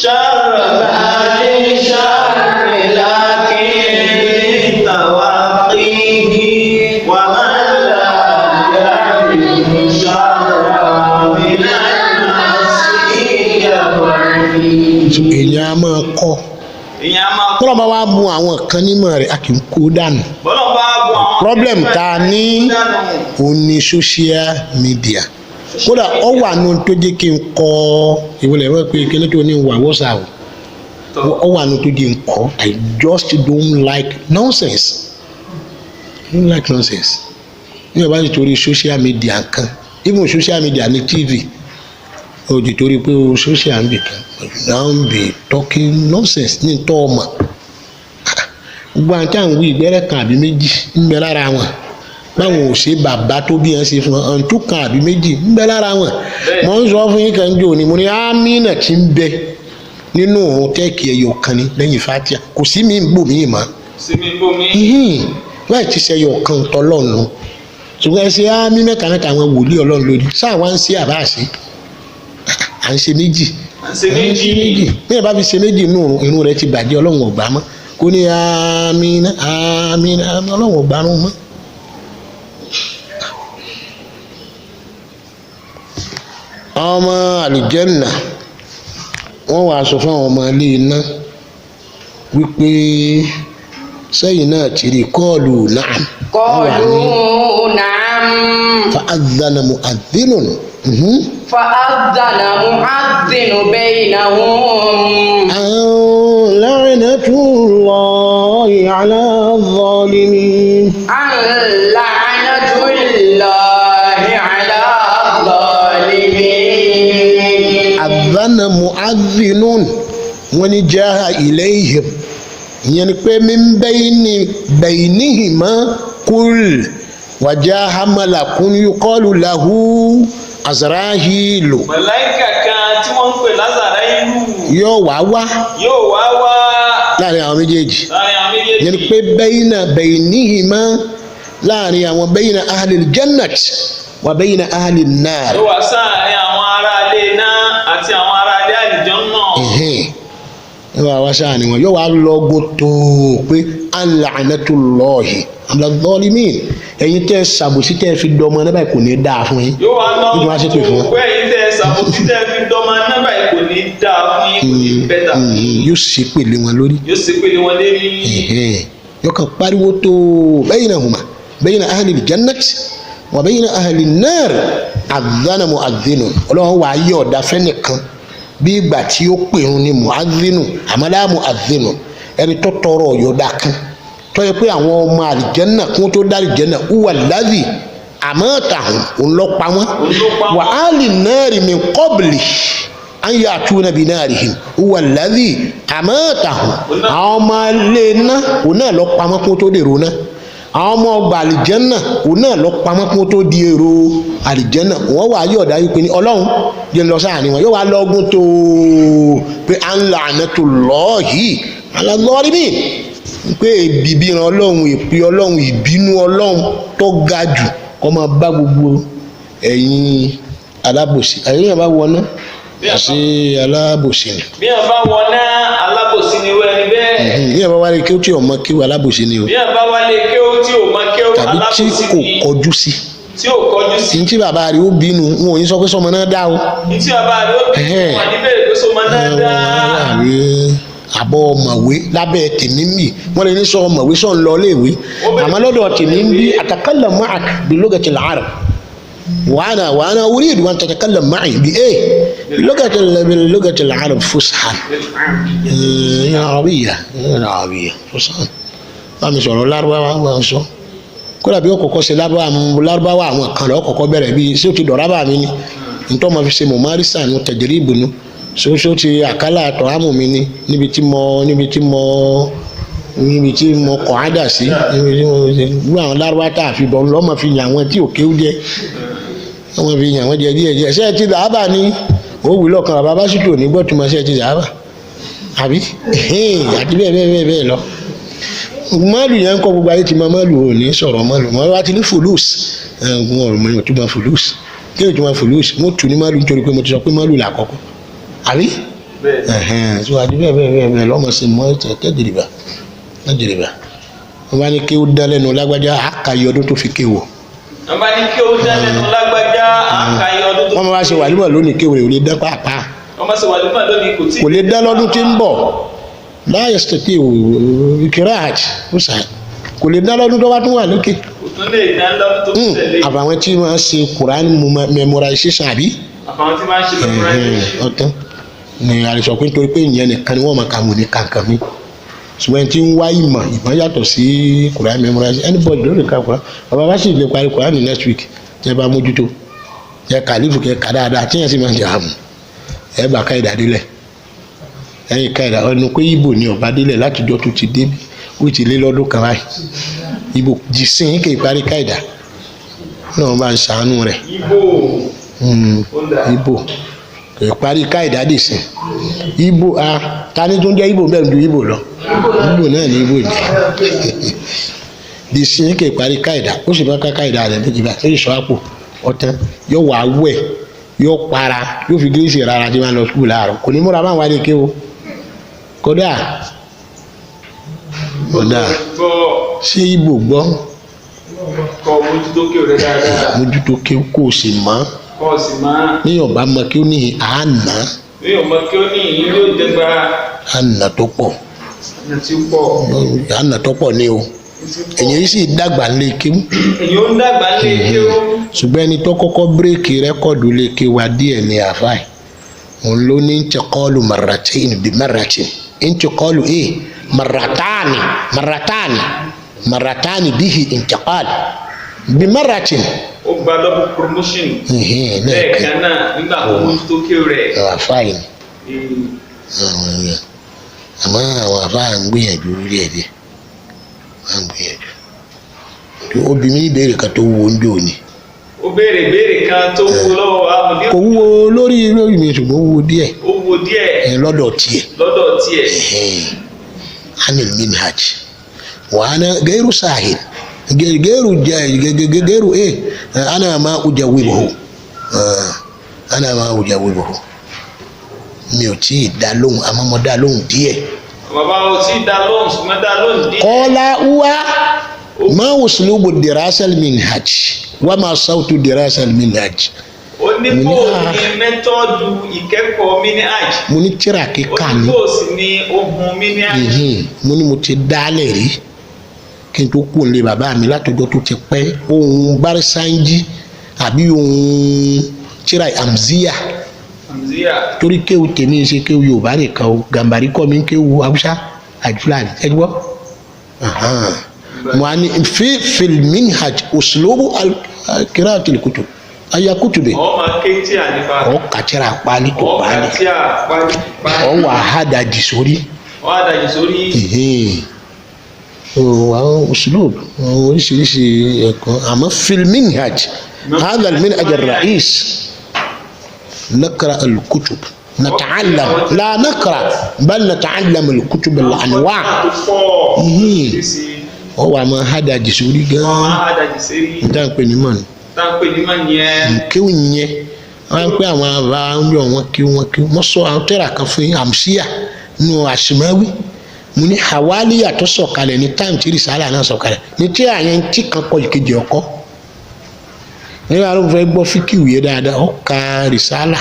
Ṣàròlá ní ṣàrìlá kí n tàwa kíhí wà máa ń là yàrá ṣàrà mi náà sí ìyàwó mi. Èèyàn á máa kọ́. Èèyàn á máa kọ́. Kọ́lọ́ bá wá mú àwọn kan nímọ̀ rẹ̀ a kì í kó dànù. Bọ́lá bá bu àwọn. Problem tá a ní dànù. òun ni social media. Kódà ọ wà nù tó jẹ́ kí n kọ́ ìwọlẹ̀ wọ́n pé kí ní tó ní wà WhatsApp, ọ wà nù tó jẹ́ n kọ́. I just don't like nonsense. I don't like nonsense. Ní ọba ti torí social media kan, even social media ní TV, O ti torí pé o social ń bì kan, you now be talking nonsense ní tọ́ ọmọ. Gbogbo àti àwọn wí ìgbẹ́rẹ́ kan àbí méjì ń bẹ lára wọn, báwọn ò ṣe bàbá tó bí wọn ṣe fún wọn, ọ̀ǹtún kan àbí méjì ń bẹ lára wọn. Mo ń sọ fún yín kan jò ní, mo ní amínà tí ń bẹ nínú òun tẹ́ẹ̀kì ẹyọ kan ní lẹ́yìn fatia, kò sí mi ń bò mí mọ́. Sinmi bomi. Láì ti ṣẹyọ kan tọlọ́run, ṣùgbọ́n ẹ ṣe ámì mẹ́ta mẹ́ta àwọn wòlíì ọlọ́run lórí sáà wá ń ṣe àbá àṣe à ń ṣe méjì. À ń ṣe méjì. Bí ẹ bá fi ṣe méjì nù, irun rẹ ti bàjẹ́, ọlọ́run ò gbà mọ́. Kó ní àmín àmín àmín, ọlọ́run ò gbà rún mọ́. Ọmọ àlùjànnà wọ́n wàá sọ fún àwọn ọmọ ilé iná wípé sẹ́yìn náà ti rí kọ́ọ̀lù náà. قالوا نعم. Fa'adhana mu'adhdhinun. فأذن مؤذن بينهم. La'natullahi ala adh-dhalimin. أن لعنة الله على الظالمين. Adhana mu'adhdhinun, wọ́n ní jaha ilayhim, ìyẹn ni pé min bayni baynihima kul wa jaha malakun yuqalu lahu azrahilu. Màláíkà kan tí wọ́n ń pè Lázàrá ìlú Yóò wá wá yóò wá wá láàrin àwọn méjèèjì. Láàrin àwọn Ìyẹn ni méjèèjì. pé bayna baynihima, láàrin àwọn bayna ahlil jannat wa bayna ahlin nar. Yóò wá sáàrin àwọn aráalé iná àti àwọn aráalé àlùjánnà. Ẹ̀hẹ́n. Yóò wá wá sáà ni wọn yóò wá lọ́gùn tó pé alànàtúlọ́ọ̀hì alàdọ́límìn, ẹ̀yin tẹ́ ṣàbòsí tẹ́ fi dọmọ náà báyìí, kò ní dáa fún yín. Yóò wá Yóò wá ṣépè fún lọ́gùn wọn. tó pé ẹ̀yin tẹ́ ṣàbòsí tẹ́ fi dọ́mọ náà báyìí, kò ní dáa fún yín, kò ní bẹ́tà. Yóò ṣépè lé wọn lórí. Yóò sì pèlè wọn lérí. Ẹ̀hẹ́n. Yóò kàn pariwo tó baynahuma bayna ahlil jannat wa bayna ahlin nar adhana mu'adhdhinun, ọlọ́run wàá yọ̀ ọ̀dà fẹ́nìkan bí ìgbà tí ó pèrún ni mu'adhdhinu, àmàlà mu'adhdhinu, ẹni tó tọrọ ọ̀yọ̀dà kan tó yẹ pé àwọn ọmọ àlìjẹ́nà kún tó dá àlìjẹ́nà huwa alladhi amatahum, òun ló pa wọ́n. Òun ló pa wọ́n. Wa ahli nari min qabli an ya'tuna bi narihim huwa alladhi amatahum, àwọn ọmọ ilé iná òun náà lọ pamọ́ kó tó dèrò náà, àwọn ọmọ ọgbà àlìjẹ́nà òun náà lọ pamọ́ kó tó di èrò àlìjẹ́nà. Wọ́n wà yọ̀ọ̀dá yìí pé ní ọlọ́run jẹ́ ń lọ sáàrin wọn, yóò wá lọ́gùn tó pé à ń la àná tó lọ́ọ̀ yìí alálọ́rí mi pé èbìbí ran ọlọ́run, èpè ọlọ́run, ìbínú ọlọ́run tó ga jù kó máa bá gbogbo ẹ̀yin alábòsí. Ẹ̀yin yẹn bá wọná àti alábòsí ni. Bí wọn bá wọná, alábòsí ni wọ́n ẹni bẹ́ẹ̀. Bí ẹ bá wá rí kí ó tí ò mọ kí alábòsí ni o. Bí wọn bá wálé kéwú tí ò mọ kéwú, Tàbí tí alábòsí kò ni. kọjú sí Tí ò kọjú sí. ní tí bàbá rẹ̀ ó bínú, wọn ò ní sọ pé sọmọ náà dá o. Ní tí bàbá rẹ̀ ó bí wọn ní bèrè pé sọmọ náà dá. Àbọ̀ ọmọwé lábẹ́ tèmi ń bì, wọ́n lè ní sọ ọmọwé sọ̀ ń lọ iléèwé, àmọ́ lọ́dọ̀ tèmi ń bí atakallamu ma'ak bi lughati al-arab wa ana uridu an tatakallam ma'i bi eh bi lughati al-arab fusha arabiyya arabiyya fusha. Bámi sọ̀rọ̀ lárúbáwá wà ń sọ kódà bí ó kọ́kọ́ ṣe lárúbáwá àwọn kan lọ́ kọ́kọ́ bẹ̀rẹ̀ bí ṣé ó ti dọ̀rọ̀ bá mi ni ntọ́ ma fi ṣe mọ̀márìsà nu tẹ̀jẹ̀rì ìbùnú ṣoṣo ti àkálà àtọ̀hámù mi ni níbi tí mo kọ̀ á dà sí, níbi tí mo ṣe gbọ́ àwọn lárúbá tá a fi bọ̀ lọ́mọ fi yàn àwọn tí ò kéwú jẹ, wọ́n fi yàn wọ́n jẹ díẹ̀ díẹ̀. Ṣé ẹ ti dàábà ni ó wù lọ́kàn bàbá bá sì tò ní gbọ́tùmọ̀ ṣé ẹ ti dàábà àbí àti bẹ́ẹ̀ bẹ́ẹ̀ bẹ́ẹ̀ bẹ́ẹ̀ lọ. Mọ́ọ̀lù yẹn ń kọ́ gbogbo ayé ti mọ mọ́ọ̀lù, ò ní sọ̀rọ̀ mọ́ọ̀lù mọ́ wá ti ní fòlùs ẹ̀ẹ́dùn ọ̀rọ̀ mọ́ ìtumọ̀ fòlùs kí ni ìtumọ̀ fòlùs? Mo tù ní mọ́ọ̀lù nítorí pé mo ti sọ pé mọ́ọ̀lù là kọ́kọ́ àbí ẹ̀hẹ́n tó àti bẹ́ẹ̀ bẹ́ẹ̀ bẹ́ẹ̀ bẹ́ẹ̀ lọ́mọ sí mọ́ tẹ́jìrìbà tẹ́jìrìbà. Wọ́n bá ní kí ó dán lẹ́nu lágbájá, àkàyè ọdún tó fi kéwò. Wọ́n bá ní kí ó dán lẹ́nu lágbájá, àkàyè ọdún tó Wọ́n máa ṣe wàlímọ̀ lónìí, kéwò rẹ̀ ò lè dán pàápàá. Wọ́n máa ṣe wàlímọ̀ lónìí, kò tí Kò lè dán lọ́dún tí ń bọ̀ láyé sèké ìkírà ó sà kò lè dán lọ́dún tó bá tún wà lókè. Kò tún lè dán lọ́dún tó tẹ̀lé. Àbàwọn tí wọ́n ṣe Quran memorization àbí. Àbàwọn tí wọ́n ṣe memorization. Ọ̀tán ni àlùsọ pé nítorí pé ìyẹn nìkan ni wọ́n máa kà wọ́n ní kankan mi, ṣùgbọ́n ẹni tí ń wá ìmọ̀ ìmọ̀ yàtọ̀ sí Quran memorization, anybody ló lè ka Quran. Bàbá bá sì lè parí Quran ní next week tí ẹ bá mójútó ẹ kàlífù kẹ kà dáadáa tí yẹn sì máa ń jẹ àmù. Ẹ bá káyìdá délẹ̀. Ẹ̀yìn káyìdá ọ̀nà pé ibo ni ọba délẹ̀ látijọ́ tó ti dé, ó ti lé lọ́dún kan báyìí. Ibo jìsín kì í parí káyìdá náà, bá ń ṣàánú rẹ̀. Ibo. Ibo kì í parí káyìdá dì sí ibo. A ta ni tó ń jẹ́ ibo bẹ́ẹ̀ ju ibo lọ? Ibo náà ni ibo jẹ́ dìsín, kì í parí káyìdá. Ó sì bá ká káyìdá rẹ̀ méjì báyìí, ó sì sọ àpò ọ̀tán, yóò wá wẹ̀, yóò para, yóò fi gírísì rárá tí wọ́n lọ sukùl láàárọ̀. Kò ní múra báwọn wá lè ké o. Kódà kódà Gbọ́. Ṣé ibo gbọ́? Kọ́ mójútó kí o rẹ dáadáa. Mójútó ké kó o sì mọ́. Kọ́ ọ sì máa. Níyàn bá mọ kí ó ní àná. Ní ọmọ kí ó ní ìyín yóò jẹgba. Àná tó pọ̀. Ọ̀nà tí ó pọ̀. Àná tó pọ̀ ní o. Èyàn yìí sì dàgbà lé kéwú. Èyí ó ń dàgbà lé kí ó. Ṣùgbọ́n ẹni tó kọ́kọ́ bírèkì rẹ́kọ̀dù lé ké wa díẹ̀ ní àfáì, òun ló ní intiqalu marratain bi marratin, intiqalu e marratani marratani marratani bihi intiqal bi marratin. Ó gba double promotion. Lẹ́ẹ̀kan. Lẹ́ẹ̀kan náà nígbà tó mójútó kí o rẹ̀. Àfáì ni àwọn èèyàn, àmọ́ àwọn àfáà ń gbìyànjú díẹ̀ díẹ̀, wọ́n ń gbìyànjú. Obìnrin ní ìbéèrè kan tó wúwo ń jò ní. Ó béèrè béèrè kan tó wúwo lọ́wọ́ amòdí. Kò wúwo lórí lórí mi, ṣùgbọ́n ó wúwo díẹ̀. Ó wúwo díẹ̀. Ẹ lọ́dọ̀ tiẹ̀. Lọ́dọ̀ tiẹ̀. Anil minhaj wa ana gairu sahil gairu gairu ana ma ujawibuhu, ana ma ujawibuhu. Mi ò tí ì dá lóhùn, àmọ́ mo dá lóhùn díẹ̀. Bàbá ò tí ì dá lóhùn, ṣùgbọ́n dá lóhùn díẹ̀. Qala huwa ma uslubu dirasa al-minhaj wa ma sawtu dirasa al-minhaj. Ó ní Mo ní, bó ah. ní mẹ́tọ́ọ̀dù ìkẹ́kọ̀ọ́ minhaj. Mo ní tírà Ó kíkà ní ni. bó sì ní ohun minhaj. Mo ní mo ti dálẹ̀ rí kí n tó kú nílé bàbá mi látọjọ́ tó ti pẹ́, ohun barisanji àbí ohun tírà amziya. Hamziya. Torí kéwu tèmi ṣe kéwu Yorùbá nìkan o, Gàmbàrí kọ́ mi ń kéwu Haúsá àti Fúlàní, ẹ gbọ́. Mo á ní fi fil minhaj uslubu qira'atil kutub aya kutubi. Ọ máa ké tí a nípa. Ọ kàtsẹ́ra pálí tó Ọ kà pálí. tí a pálí pálí. Ọ wà hádàjì sórí. Ọ àdàjì sórí. Àwọn uslub oríṣiríṣi ẹ̀kọ́, àmọ́ fil minhaj hadha al minhaj ar-ra'is نقرأ الكتب، نتعلم، لا نقرأ بل نتعلم الكتب الأنواع. Tó pọ̀. Oríṣiríṣi. Ọ wà máa hádàjì sórí Ọ gan-an. máa àdàjì sórí. Níta ń pè ní mọ̀nà. Tá a pè ní mà yẹn. Kéwù yẹn wọn pé àwọn àbá ń yọ wọn kí wọn kí wọn sọ àwọn tẹ́rà kan fún yín, àmsíyà nù àṣìmáwí. Mo ní hawaliya tó sọ̀kalẹ̀ ní táìmù tí rìsálà náà sọ̀kalẹ̀ ní tí àyẹn tí kan kọ ìkejì ọkọ nígbà tó fẹ́ gbọ́ fíkìwì yẹn dáadáa, ó ka rìsálà,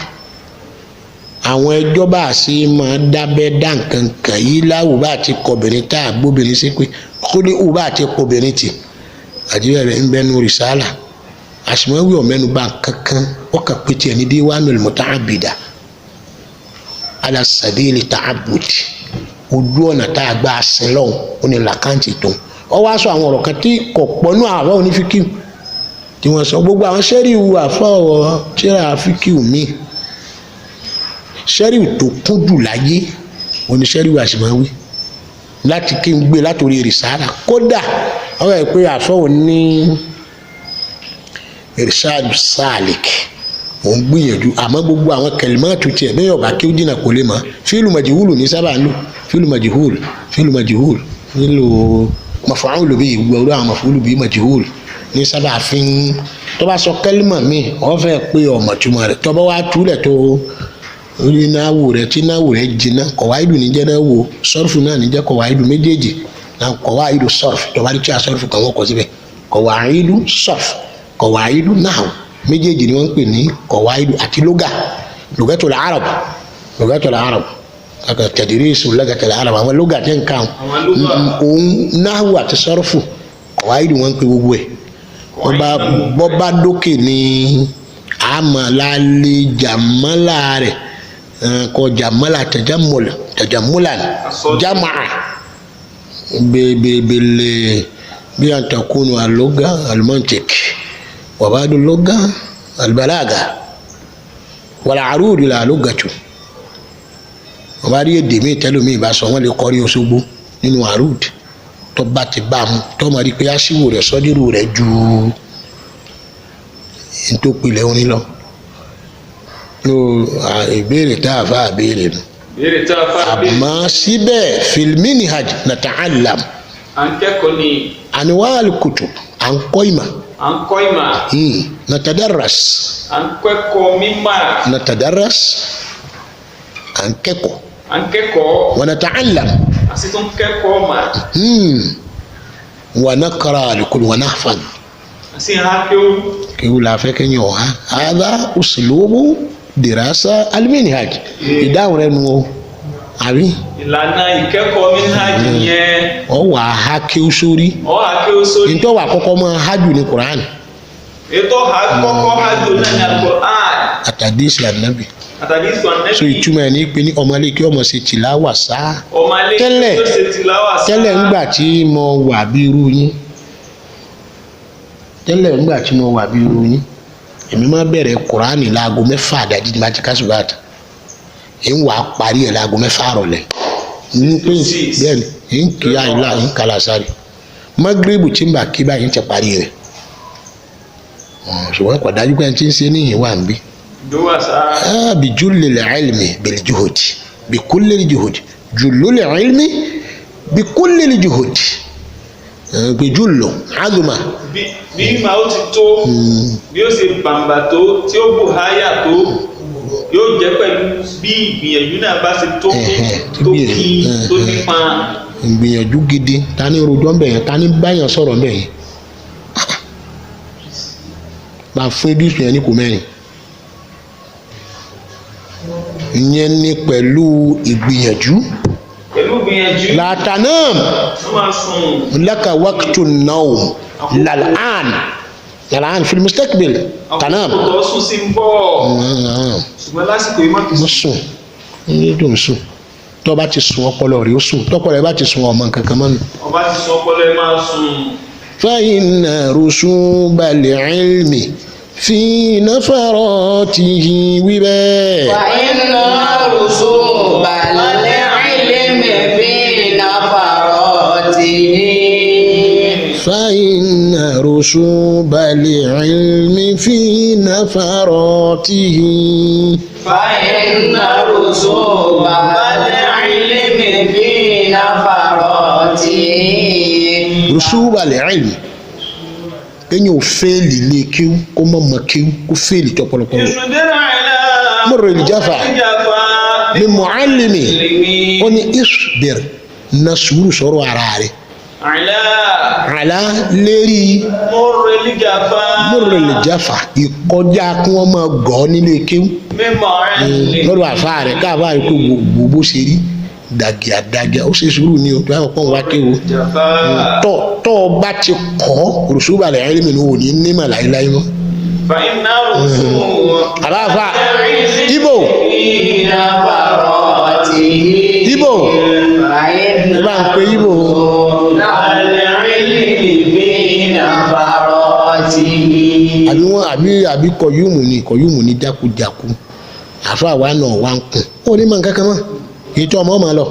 àwọn ẹjọ́ bá a ṣe máa dábẹ́ dá nǹkan kan yìí láwù bá a ti kọbìnrin tá a gbóbìnrin sí pé kólé wù bá a ti kọbìnrin tì àti bẹ́ẹ̀ bẹ́ẹ̀ ń bẹ́nu rìsálà. Àṣìmọ́wí ọ̀mẹ́nu bá kankan, wọ́n kà pé tiẹ̀ ní diwanul muta'abbida ala sabili ta'abbud, ojú ọ̀nà tá a gbà sin lọ́hùn ó ní làkàntì tó ń ọ wá sọ àwọn ọ̀rọ̀ kan tí kò pọ̀nú àwọn onífíkìw tí wọ́n sọ gbogbo àwọn sẹ́ríwù àfọwọ́ tíra fíkìw mi, sẹ́ríwù tó kún jù láyé oní sẹ́ríwù àṣìmọ́wí láti kí n gbé látòrí rìsáàlà. Kódà wọ́n yẹ pé àfọwọ́ ní irshad salik òun gbìyànjú, àmọ́ gbogbo àwọn kẹlímọ́ọ̀tù tiẹ̀ bẹ́ẹ̀ ọba kí ó jìnnà kò lè mọ̀. Fílù majihulu ní sábà ń lò, fílù majihulu, fílù majihulu, fílù maf'ulu bihi, gbogbo àwọn maf'ulu bihi majihulu ní sábà fi ń tó bá sọ kẹlímọ̀ mi, wọ́n fẹ́ pé ọmọ túmọ̀ rẹ̀ tó bá wá túlẹ̀ tó rí náwó rẹ̀ tí náwó rẹ̀ jìnnà. Kọ̀wáìdù ní jẹ́ náwó, sọ́ọ̀fù náà ní jẹ́ kọ̀wáìdù, méjèèjì náà kọ̀wáìdù sọ́ọ̀fù. Tó bá rí tí a sọ́ọ̀fù kan wọ́n kọ síbẹ̀ kọ̀wáìdù sọ́ọ̀fù, kọ̀wáìdù náà, méjèèjì ni wọ́n ń pè ní kọ̀wáìdù àti lóga, lughatul arab, lughatul arab kàkà tadrisu lughatul arab, àwọn lóga tẹ́ ń kà Àwọn lugha. Òun náhù àti sọ́ọ̀fù, kọ̀wáìdù wọ́n ń pè gbogbo ẹ̀. Bọ́ bá dókè ní àmọ́ lálẹ́ jàmọ́lá rẹ̀ kọ jàmọ́lá tajamul tajamulan jamaa bele bí an takunu aloga almantik wabadu loga albalaga wala arudi la lugatu. Wọ́n bá rí èdè míì tẹ́lómi ìbá sọ, wọ́n lè kọrí Òṣogbo nínú arud tó bá ti bá mu, tó mọ̀ rí pé aṣíwò rẹ̀ sọ́dírù rẹ̀ ju ntòpilẹ̀ orin lọ. Ìbéèrè tá a fà béèrè nù. Béèrè tá a fà béèrè. Àmọ́ síbẹ̀ fil minhaj nata'allam. À ń kẹ́kọ̀ọ́ ni. Anwa al-kutub, à ń kọ́ ìmọ̀. À ń kọ́ ìmọ̀. Natadarras. À ń kẹ́kọ̀ọ́ mímọ̀. Natadarras, à ń kẹ́kọ̀ọ́. À ń kẹ́kọ̀ọ́. Wa nata'allam. À sì tún kẹ́kọ̀ọ́ mà. Wa naqra al-kutub wa nahfaz. À sì ń ha kéwú. Kéwú la fẹ́ kẹ́yìn ọ̀há. Hadha uslubu dirasa al-minhaj. Ìdáhùn rẹ nu o, àbí? Ìlànà ìkẹ́kọ̀ọ́ minhaj yẹn. Ọ wà á ha kéwú sórí. Ọ ha kéwú sórí. Ntọ́ wà kọ́kọ́ mọ́ hajj ní Quran. Ètò ha kọ́kọ́ hajj náà ní Al-Qur'an. Àtàdé Islam nabi. Àtàdé Islam nabi. So ìtumọ̀ ẹ̀ ní pé ní ọmọlé kí ọmọ ṣe tìláwà sá. Ọmọlé kí ó ṣe tìláwà sá. Tẹ́lẹ̀ ńgbà tí mo wà bí irú yín. Tẹ́lẹ̀ ńgbà tí mo wà bí irú yín. Èmi máa bẹ̀rẹ̀ Kùránì láago 6 àdájí ní máa ti kásùbà àtà. Ń wàá parí ẹ̀ láago 6 àrọ̀lẹ́. Ń pè bẹ́ẹ̀ ni ń kí àyílá ń kàlà sáré. Magrebu tí ń bà kí báyìí ń ti parí rẹ̀. Ṣùgbọ́n kò dájú pé ẹni tí ń ṣe níyìn wà ń bí. Bi jullil ilmi bil juhudi bi kullil juhudi jullul ilmi bi kullil juhudi bi jullu azuma. Bí màá ó ti tó, bí ó ṣe bàǹbà tó, tí ó bù háyà tó, yóò jẹ́ pẹ̀lú bí ìgbìyànjú náà bá ṣe tó tó kí tó nípa. Ìgbìyànjú gidi, ta ni rojọ́ ń bẹ̀ yẹn, ta ni báyàn sọ̀rọ̀ ń bẹ̀ yẹn. Bá fún Idris yẹn ní kò mẹ́rin. Ìyẹn ni pẹ̀lú ìgbìyànjú. Pẹ̀lú ìgbìyànjú. Làtànàm. Wọ́n máa sùn. Laka waqtu nawm lal'an lal'an fil mustaqbil tanam. Àkókò tó sùn sí ń bọ̀. Ṣùgbọ́n lásìkò yìí má fi sùn. Sùn ní dùn sùn. Tó bá ti sùn ọpọlọ rẹ̀ ó sùn. Tọpọlọ rẹ̀ bá ti sùn ọmọ nǹkan kan mọ́nu. Ọba ti sùn ọpọlọ ẹ̀ máa sùn. Fa inna rusubal ilmi fi nafaratihi wíbẹ̀. Fa inna rusubal ilmi fi nafaratihi. Fa inna rusubal ilmi fi nafaratihi. Fa inna rusubal ilmi fi nafaratihi. Rusubal ilmi. Kéèyàn ò fẹ́ẹ̀lì lé kéwú kó mọ̀ mọ̀ kéwú kó fẹ́ẹ̀lì tọpọlọpọlọ. Mọ̀rọ̀ ìlìjáfà ni mu'allimi ó ní isbir na sùúrù sọ̀rọ̀ ara rẹ̀. Àlá lérí mọ̀rọ̀ ìlìjáfà ìkọjá kí wọ́n máa gọ̀ ọ́ nílé kéwú. Lọ́dọ̀ àfa rẹ̀ káàfà rẹ̀ kó gbogbo bó ṣe rí dàgìá dàgìá ó ṣe sùúrù ní o tó yàgò pọ́n wá kéwu tọ́ tọ́ ọ bá ti kọ́ rùsùbà lẹ́yìn ẹ̀rí mi ní òní ní mà láéláé mọ́. Àbáfà Ibo Ibo ẹ bá ń pe Ibo. Àbí wọn àbí àbí kọ̀yúmù ni kọ̀yúmù ni jákujáku àfa wa náà wá ń kùn ó ní mọ̀ nǹkan kan mọ́ ètò ọmọ ọmọ lọ.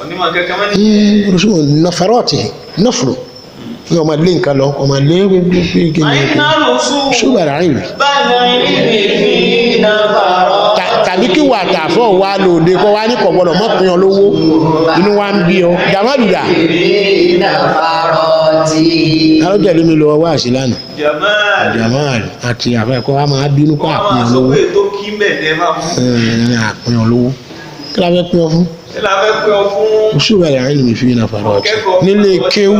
Onímọ̀ kankan mọ́ ní. Rùsùn nafarọ́ọ̀tì nọ́fùrù ní ọmọ ilé nǹkan lọ ọmọ ilé ṣùgbọ́n àìlú. Tàbí kí wà tàfọ́ wa lòde kọ́ wa ní kò gbọ́dọ̀ mọ́ pín ọ lówó inú wa ń bí ọ jàmálùdà. Aló tẹ̀lé mi lọ wá sí lánàá. Jamal àti àfẹ́ kọ́ wa máa bínú kọ́ àpín ọ lówó. Àpín ọ lówó. Kí la fẹ́ pín ọ fún? Kí la fẹ́ pín ọ fún? Usul al-ilmi fi nafarati. Nílé kéwú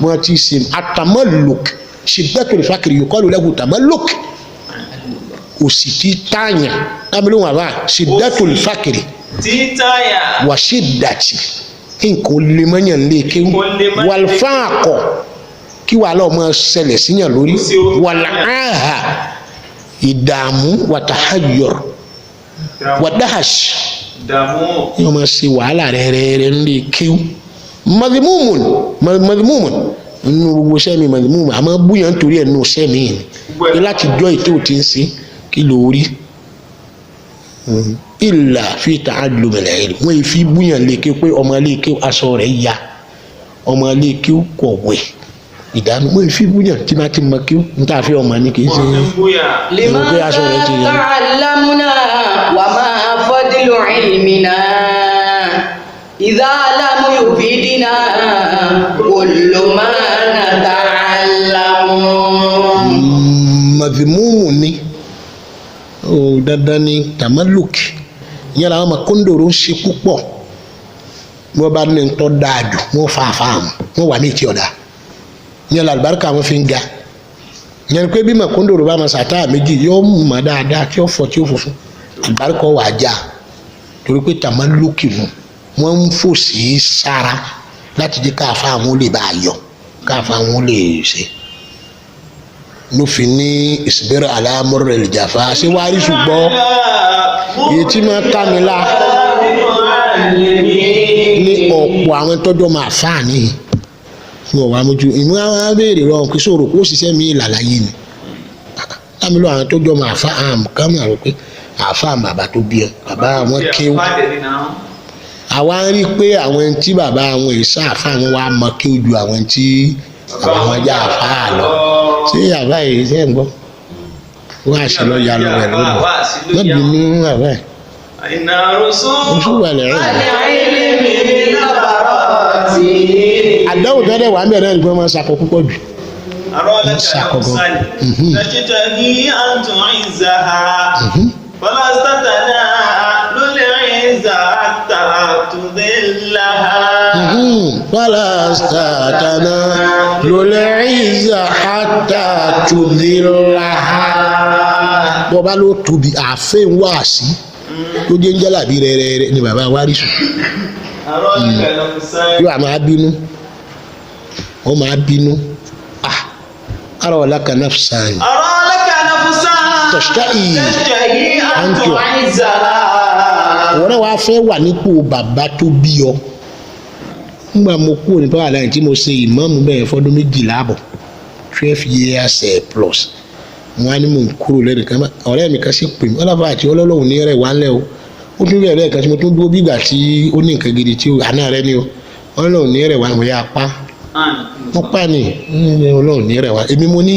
wọ́n ti ṣe atamalluk shiddatul fakri yuqalu lahu tamalluk. Òsì tí táyà lábẹ́lẹ́ wọn bá shiddatul fakri. Tí táyà. Wà shiddati nǹkan lè mọ́yàn nílé kéwú. Wal faaqa kí wàhálà ọmọ ṣẹlẹ̀ síyàn lórí. Wal aaha ìdààmú wa tahayyur wa dahash. Yóò máa ṣe wàhálà rẹ̀rẹ̀rẹ̀ nílé kéwú. Madhimumun madhimumun nínú gbogbo sẹ́mi madhimumun àmọ́ búyàn nítorí ẹ̀ nínú sẹ́mi yìí ni láti jọ ètò tí ń ṣe kí ló rí. illa fi ta'allum al-ilm. Wọ́n fi búyàn léke pé ọmọ léke aṣọ rẹ̀ ya, ọmọ léke kọ̀wé ìdánù. Wọ́n fi búyàn tí máa ti mọ kí n tà fi ọmọ ní kì í ṣe لماذا تعلمنا وما فضل علمنا إذا لم يفيدنا كل ما نتعلم. Mọ̀fìmúmù ni ó dandan ni tamaluk ìyẹn làwọn ọmọ kóńdòrò ń ṣe púpọ̀. Wọ́n bá ní tọ́ dáa jù, wọ́n fa àfààmù, wọ́n wà ní ìtì ọ̀dà. Ìyẹn làlùbáríkà wọn fi ń ga. Ìyẹn pé bí mọ̀kóńdòrò bá ma sàtá méjì yóò mọ̀ dáadáa tí ó fọ tí ó funfun, àlùbáríkà wà á já, torí pé tamaluki nù wọ́n ń fò sí sára láti jẹ́ káfa àwọn lè bá a yọ, káfa àwọn lè ṣe ló fi ní ìsìbẹ̀rẹ̀ aláàmúrẹ̀ ìjàfà ṣé wàá rí. Ṣùgbọ́n èyí tí máa ká mi lá ní ọ̀pọ̀ àwọn tọ́jọ́ máa fà ní fún ọ̀wá mójú ìmú àwọn abéèrè rọrùn kí sọ̀rọ̀ kó ṣiṣẹ́ mi ìlàlàyé ni láàmì lọ àwọn tọ́jọ́ máa fà àm ká máa rò pé àáfà bàbá tó bí ẹ bàbá àwọn kéwù. Àwa ń rí pé àwọn ẹni tí bàbá àwọn èsà àáfà wọn wá mọ kéwù ju àwọn ẹni tí bàbá wọn já àáfà lọ. Ṣé àbá yìí ṣe ń gbọ́ wọ́n á sì lọ ya lọ rẹ̀ lónìí, wọ́n bínú àbá yìí. Oṣù wà lẹ́rìn. Àdáwò tẹ́lẹ̀ wà ń bẹ̀rẹ̀ náà ni wọ́n máa ń sakọ púpọ̀ jù. أرى لك نفسا تشتهي أن تعزها فلست تنال العزة حتى تذلها. فلست تنال العزة حتى تذلها. Bó bá ló tóbi àáfẹ́ ń wá sí tó jẹ́ ń jálàbí rẹ̀rẹ̀rẹ̀ ni bàbá wa rí sùn. أرى لك نفسا Yóò máa bínú, wọ́n máa bínú. أرى لك نفسا أرى لك نفسا تشتهي تشتهي أن أن تعزها. Wọ́n náà wàá fẹ́ wà nípò bàbá tó bí ọ. Nígbà mo kúrò ní power line tí mo ṣe ìmáàmù bẹ́ẹ̀ fọ́dún 12 àbọ̀, 12 years plus, wọ́n á ní mò ń kúrò lẹ́nu kan. Ọ̀rẹ́ mi kan sì pè mí ọlọ́fà àti ọlọ́lọ́hùn ní rẹ̀ wá ńlẹ̀ o. Ó tún bẹ̀rẹ̀ lẹ́ẹ̀kan tí mo tún dúró bí ìgbà tí ó ní nǹkan gidi tí àná rẹ ni o. Ọlọ́hùn ní rẹ̀ wá, mo yá apá mo pa ni ọlọ́hùn ní rẹ̀ wá. Èmi mo ní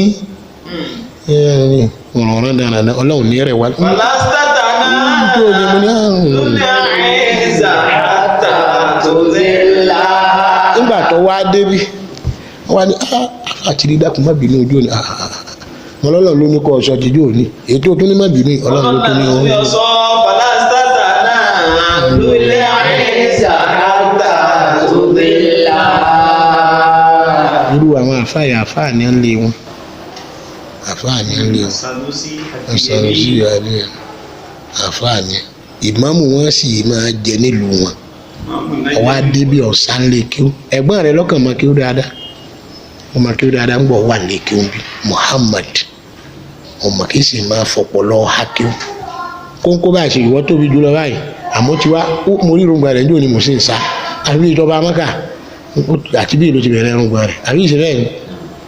ọ̀rọ̀ dáradára ọlọ́hùn ní rẹ̀ wá. فلست تنال العزة حتى تذلها. Nígbà tó wá débi wọ́n wá ní àti rí dákun má bínú ojú òní mo lọ́lọ́run ló ní kọ́ ọ̀ṣọ́ ti ojú òní èyí tó tún ní má bínú ọlọ́run ló tún ní ọ̀hún. فلست تنال العزة حتى تذلها. Irú àwọn àfáà àfáà ní ń lé wọn, àfáà ní ń lé wọn. Sanusi àlẹ́ àfáà ní ìmáàmù wọn sì máa jẹ nílùú wọn. Ọwọ́ adébí ọ̀sán lè kíw ẹ̀gbọ́n rẹ lọ́kàn máa kíw dáadáa, wọ́n máa kíw dáadáa ń bọ̀ wà lè kíw bí Muhammad ọmọ kìí sì máa fọpọlọ ha kíw kónkó báyìí ṣe ìwọ́ tóbi jùlọ báyìí. Àmọ́ tí wá mo rí irungba rẹ̀ ní òní mo sì ń sa àbí ìjọba amọ́kà àti bí ìlú ti bẹ̀rẹ̀ irungba rẹ̀ àbí ìṣẹ̀lẹ̀ yìí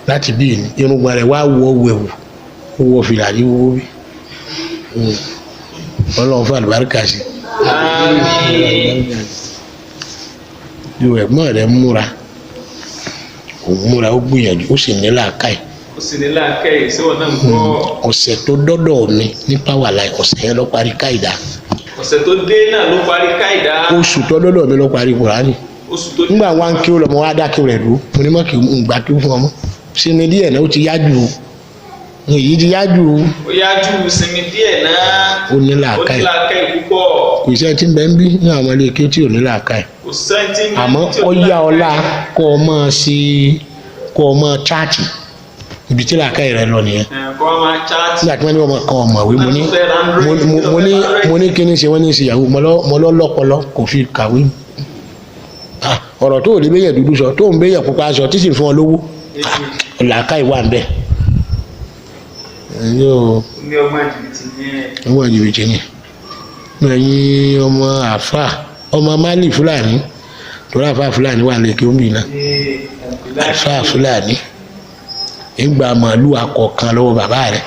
láti bí irungba rẹ̀ wá wọ wẹ̀wù ó wọ fìlà ní wọ́wọ́ bí ọlọ́run fún àlùbáríkà sí. Ju ẹ̀gbọ́n rẹ̀ múra, òun múra, ó gbìyànjú, ó sì ní làákàyè. Ó sì ní làákàyè sí wọn náà ń gbọ́. Ọ̀sẹ̀ tó dọ́dọ̀ mi ní power line, ọ̀sẹ̀ yẹn ló parí káìdá. Ọ̀sẹ̀ tó dé náà ló parí káìdá. Oṣù tó dọ́dọ̀ mi ló parí kùránì. Oṣù tó dé. Nígbà wá ń kí ó lọ mọ wá dá kí ó rẹ̀ dúró, mo ní mọ́ kí n gbà kí ó fún ọmọ sinmi díẹ̀ náà, ó ti yá jù ú, èyí ti yá jù ú. Ó yá jù, sinmi díẹ̀ náà. Ó ní Ó ní làákàyè. làákàyè púpọ̀. Kò sẹ́ni tí ń bẹ ń bí ní àwọn ilé kí ó tí ò ní làákàyè. Kò sẹ́ni tí ń bẹ Àmọ́ tí ò ó ní yá ọlá làákàyè. kó o máa ṣe, kó o máa chaati ibi tí làákàyè rẹ lọ nìyẹn. Ẹ̀, kó wá máa chaati. Nígbà tí wọ́n ní ọmọ kan ọ̀mọ̀wé, mo ní mo ní mo ní kí ni ṣe wọ́n ní ṣe yahoo, mo lọ lọ́pọlọ kò fi kàwé. Ọ̀rọ̀ tó ò lè béyàn dúdú sọ tó ń béyàn pupa sọ tí sì fún ọ lówó, làákàyè wà ń bẹ̀. Yóò Ní ọgbọ́n jìbìtì ní ẹ̀. ọmọ jìbìtì ni ẹ̀yin ọmọ àfà ọmọ Mali Fúlàní torí àfà Fúlàní wà lè kí ó ń bì náà. Àfà Fúlàní ìgbà màálù akọ kan lọ́wọ́ bàbá rẹ̀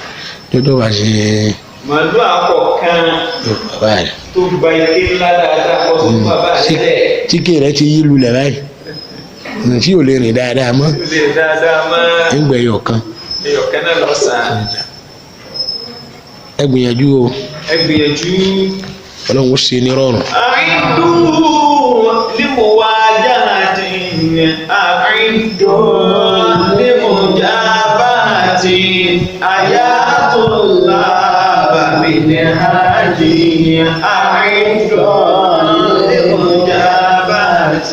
tó tó bá ṣe. Màálù akọ kan. Bàbá rẹ̀ Tó gba ike ńlá dáadáa kọ́ sọ fún bàbá rẹ̀ lẹ̀. tíkè rẹ̀ ti yí lulẹ̀ báyìí, tí ò lè rìn dáadáa mọ́. Ó lè dáadáa mọ́. Ń gbẹ̀yọ̀ kan. Ẹyọ̀kan náà lọ́sàn-án. Ẹ gbìyànjú o. Ẹ gbìyànjú. Ọlọ́run ó ṣe ní rọrùn. أعدوا لمواجهة، أعدوا لمجابهة، آيات الله منهاجي، أعدوا لمجابهة.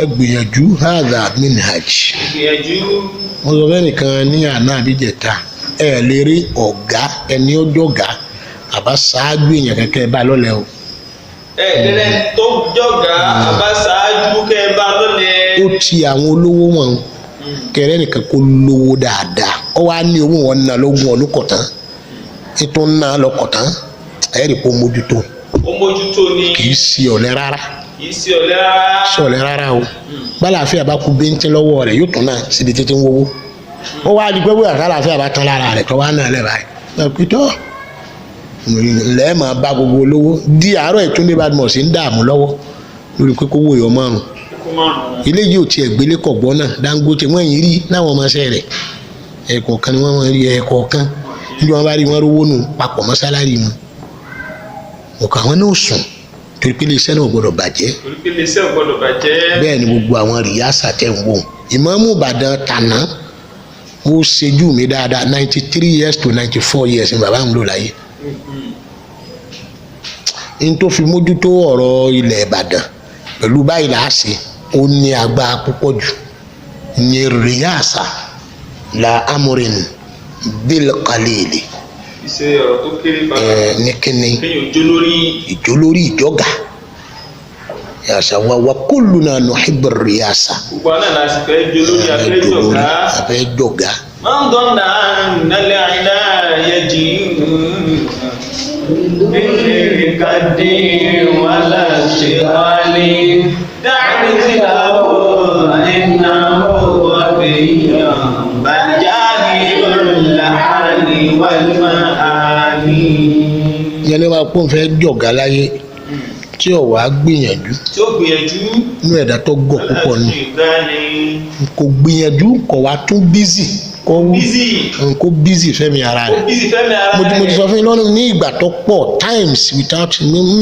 Ẹ gbìyànjú, hadha minhaj. Gbìyànjú. Wọ́n sọ fẹ́ nìkan ní àná àbíjẹta, ẹ lè rí ọ̀gá ẹni ó jọ̀gá àbá ṣáájú èèyàn kẹ́kẹ́ bá lọ́lẹ̀ o. Ẹ lẹ́lẹ́ tó jọ̀gá àbá ṣáájú kẹ́ ẹ bá lọ́lẹ̀. Ó ti àwọn olówó wọn kẹrẹ nìkan kó lówó dáadáa, ó wá ní owó wọn ná lógún ọdún kọ̀tán, ètò ńná lọkọ̀tán, ẹ rí kó mójútó. Ó mójútó ni. Kì í ṣe ọ̀lẹ rárá. Kì í ṣe ọ̀lẹ rárá. Ṣe ọ̀lẹ rárá o. Bálàáfíà bá kú bíntín lọ́wọ́ rẹ̀, yóò tún náà síbi títí ń wówó. Ó wá di pé wíwà kálàáfíà bá tán lára rẹ̀ tó wá náà lẹ̀ báyìí pítọ́ ńlẹ́ máa bá gbogbo olówó di àárọ̀. Ìtúndé Badmus ń dààmú lọ́wọ́ lórí pé kó wòye ọmọ àrùn. Kókó márùn-ún. Ilé yìí ò tiẹ̀ gbélé kọ̀gbọ́n náà. Dangote wọ́n yìí rí láwọn ọmọọṣẹ́ rẹ̀, ẹ̀ẹ̀kọ̀ọ̀kan ni wọ́n máa rí, ẹ̀ẹ̀kọ̀ọ̀kan níbi wọn bá rí wọn rówó nù papọ̀ mọ́ sálárì wọn. Ọ̀kọ̀ àwọn náà sùn torí pé iléeṣẹ́ náà ò gbọ́dọ̀ bàjẹ́. Torí pé iléeṣẹ́ ò gbọ́dọ̀ bàjẹ́. Bẹ́ẹ̀ ni gbogbo àwọn rìyásà tẹ̀ ń wò. Ìmáàmù Ìbàdàn tàná, ó ṣejú mi dáadáa, 93 years to 94 years ni bàbá mi lò láyé. N tó fi mójútó ọ̀rọ̀ ilẹ̀ Ìbàdàn pẹ̀lú báyìí là á ṣe, ó ní agbára púpọ̀ jù ní rìyásà la amúrin bil qalili. Ìṣe ọ̀rọ̀ tó kéré bàbá. Ẹ̀ ní kíni? Kéèyàn jó lórí. Ìjó lórí ìjọga yàtọ̀ wa wa kulluna nuhibbu rìyásà. Gbogbo àná la sì fẹ́ jó lórí afẹ́ jọ̀gá. Afẹ́ jọ̀gá. Máa ń dọ́nà nálẹ́ àìlá yẹjì bíi kàdé wàhálà ṣe wálé dáhùn sí àwọn iná owó àbẹ̀yàn bàjáde làhálì wàlúmọ̀ àní. Yẹn ní wàá pọ́n fẹ́ jọ̀gá láyé tí ò wá gbìyànjú. Tí ó gbìyànjú. Inú ẹ̀dá tó gọ̀ púpọ̀ ni. Aláṣẹ Kò gbìyànjú, kò wá tún bízì kò bízì. Kò bízì fẹ́mi ara Ó rẹ̀. bízì fẹ́mi ara Mo ti rẹ̀. sọ fún yín lọ́nà ní ìgbà tó pọ̀, times without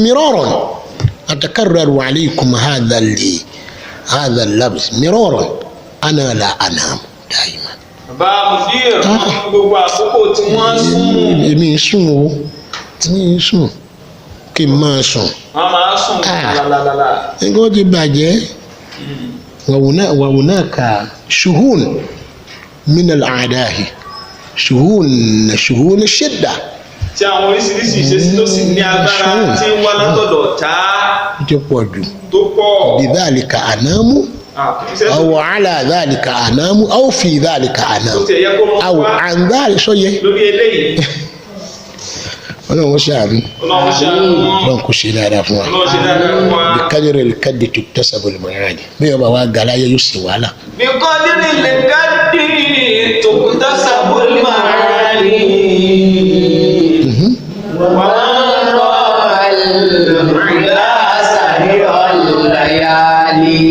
mirọ́rọ̀n atakarraru alaykum hadha li hadha labs mirọ́rọ̀n ana la anam daima. Bàbá Mudir, wọ́n fi gbogbo àkókò tí wọ́n sùn. Èmi ń sùn o, èmi ń sùn, kí n máa sùn. Wọ́n máa sùn Ah. lálálálá. Nǹkan ti bàjẹ́. وهناك شهون من الأعداء، شهون شهون الشدة. Tí àwọn oríṣiríṣi ìṣesí tó sì ní agbára Sùn. tí ń wá látọ̀dọ̀ ọ̀tá tó pọ̀ jù. Tó pọ̀. بذلك أنام. Ah, iṣẹ́ tó أو على ذلك أنام أو في ذلك tó أنام tiẹ̀ yẹ kó mọ́ أو wá عن ذلك sọ́yẹ. lórí eléyìí. Ọlọ́run ṣàánú. Ọlọ́run ṣàánú wọn. Ọlọ́run kò ṣe dáadáa fún wa. Ọlọ́run ṣe dáadáa fún wa. بقدر الكد تكتسب المعاني. Bí ọba wa gàláyé yóò ṣe wàhálà. بقدر الكد تكتسب المعاني ومن رأى العلا سهر الليالي.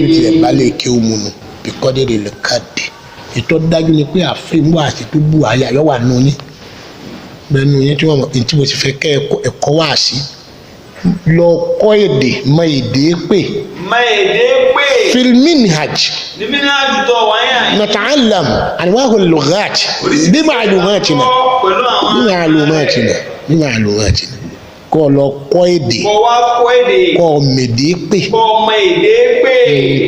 Bí tiẹ̀ bá lè ké o mu nu بقدر الكد, ìtọ́ dájú ni pé àfihàn àti tó bù àyà yọ wà nù yín bẹ́ẹ̀ nù yín tí wọ́n mọ̀ tí mo sì fẹ́ kẹ́ ẹ̀kọ́ wá sí, lọ kọ́ èdè, mọ èdè pè. Má èdè pé. في المنهج Níbí ní àjùtọ̀ wáyà yìí. نتعلم أنواع اللغات بمعلوماتنا. Pẹ̀lú àwọn. بمعلوماتنا بمعلوماتنا kọ́ lọ kọ́ èdè. Kọ́ wá kọ́ èdè. Kọ́ mèdè pè. Kọ́ ọmọ èdè pé.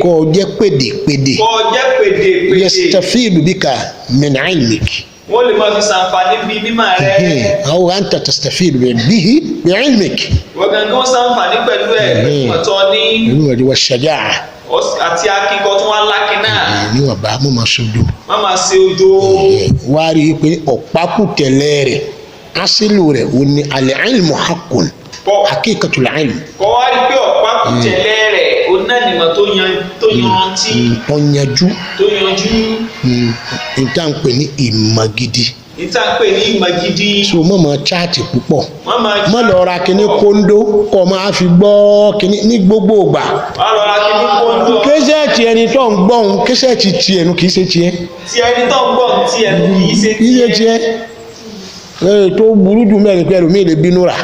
Kọ́ jẹ́ pèdèpèdè. Kọ́ jẹ́ pèdèpèdè. يستفيد بك من علمك. Wọ́n lè máa fi ṣàǹfààní bíi mímọ̀ rẹ̀. أو أنت تستفيد به بعلمك. Wọ́n gangan ṣàǹfààní pẹ̀lú ẹ̀ pẹ̀lú ní. والشجاعة. Àti akíkọ tó wá lákin náà. Níwọ̀n bá mo máa sojú. Má máa ṣe ojo. Wá rí i pé ọ̀pákùtẹ̀lẹ̀ rẹ̀, asílù rẹ̀, ò ní al-ilmu haqqun. Kọ́ haqiqatul ilm. Kọ́ wá rí pé ọ̀pá kùtẹ̀lẹ̀ rẹ̀ ó náà nìmọ̀ tó tó yanrantí. Tó yanjú. Tó yanjú. N tá n pè ní ìmọ̀ gidi. Ìta ń pè ní ìmọ̀ gidi. So mọ̀ mọ̀ chaati púpọ̀. Wọ́n máa Mọ̀ lọ ra kíní kóńdó kọ́ máa fi gbọ́ kíní ní gbogbo ìgbà. Wọ́n lọ ra kíní kóńdó. Késẹ̀tì ẹni tó ń gbọ́ òun, késẹ̀tì tiẹ̀ nu, kì í ṣe tiẹ̀. Tí ẹni tó ń gbọ́ tí ẹnu kì í ṣe Kì í ṣe tiẹ̀. Ẹ tó burú jù mẹ́rin pé ẹlòmíì lè bínú rà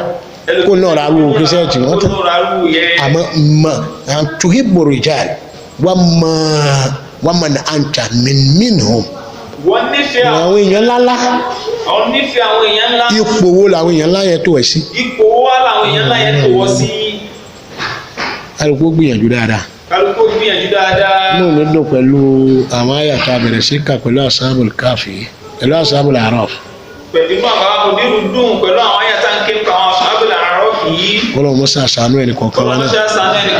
kó náà ra rú késẹ̀tì wọ́n Kó tán. náà ra rú yẹn. Àmọ́ mọ̀ tuhibbu rijal wa ma wa man anta min minhum. Wọ́n nífẹ̀ẹ́ Àwọn èèyàn ńláńlá. Àwọn nífẹ̀ẹ́ àwọn èèyàn ńlá. Ipò wo làwọn èèyàn ńlá yẹn tó ẹ̀ sí? Ipò wa làwọn èèyàn ńlá yẹn tó wọ́ sí. Alùpùpù gbìyànjú dáadáa. Kálukú gbìyànjú dáadáa. Inú mi dùn pẹ̀lú àwọn àyàtọ̀ abẹ̀rẹ̀ sí kà pẹ̀lú ashabul káfí, pẹ̀lú ashabul araf. Pẹ̀lú inú àbá òdìrú dùn pẹ̀lú àwọn àyàtà ń ké pa àwọn àbúlà àárọ̀ yìí. Kọ́lọ́ mọ́sá àṣàánú ẹnì kọ̀ọ̀kan wa Kọ́lọ́ náà. mọ́ṣá sànú ẹnì.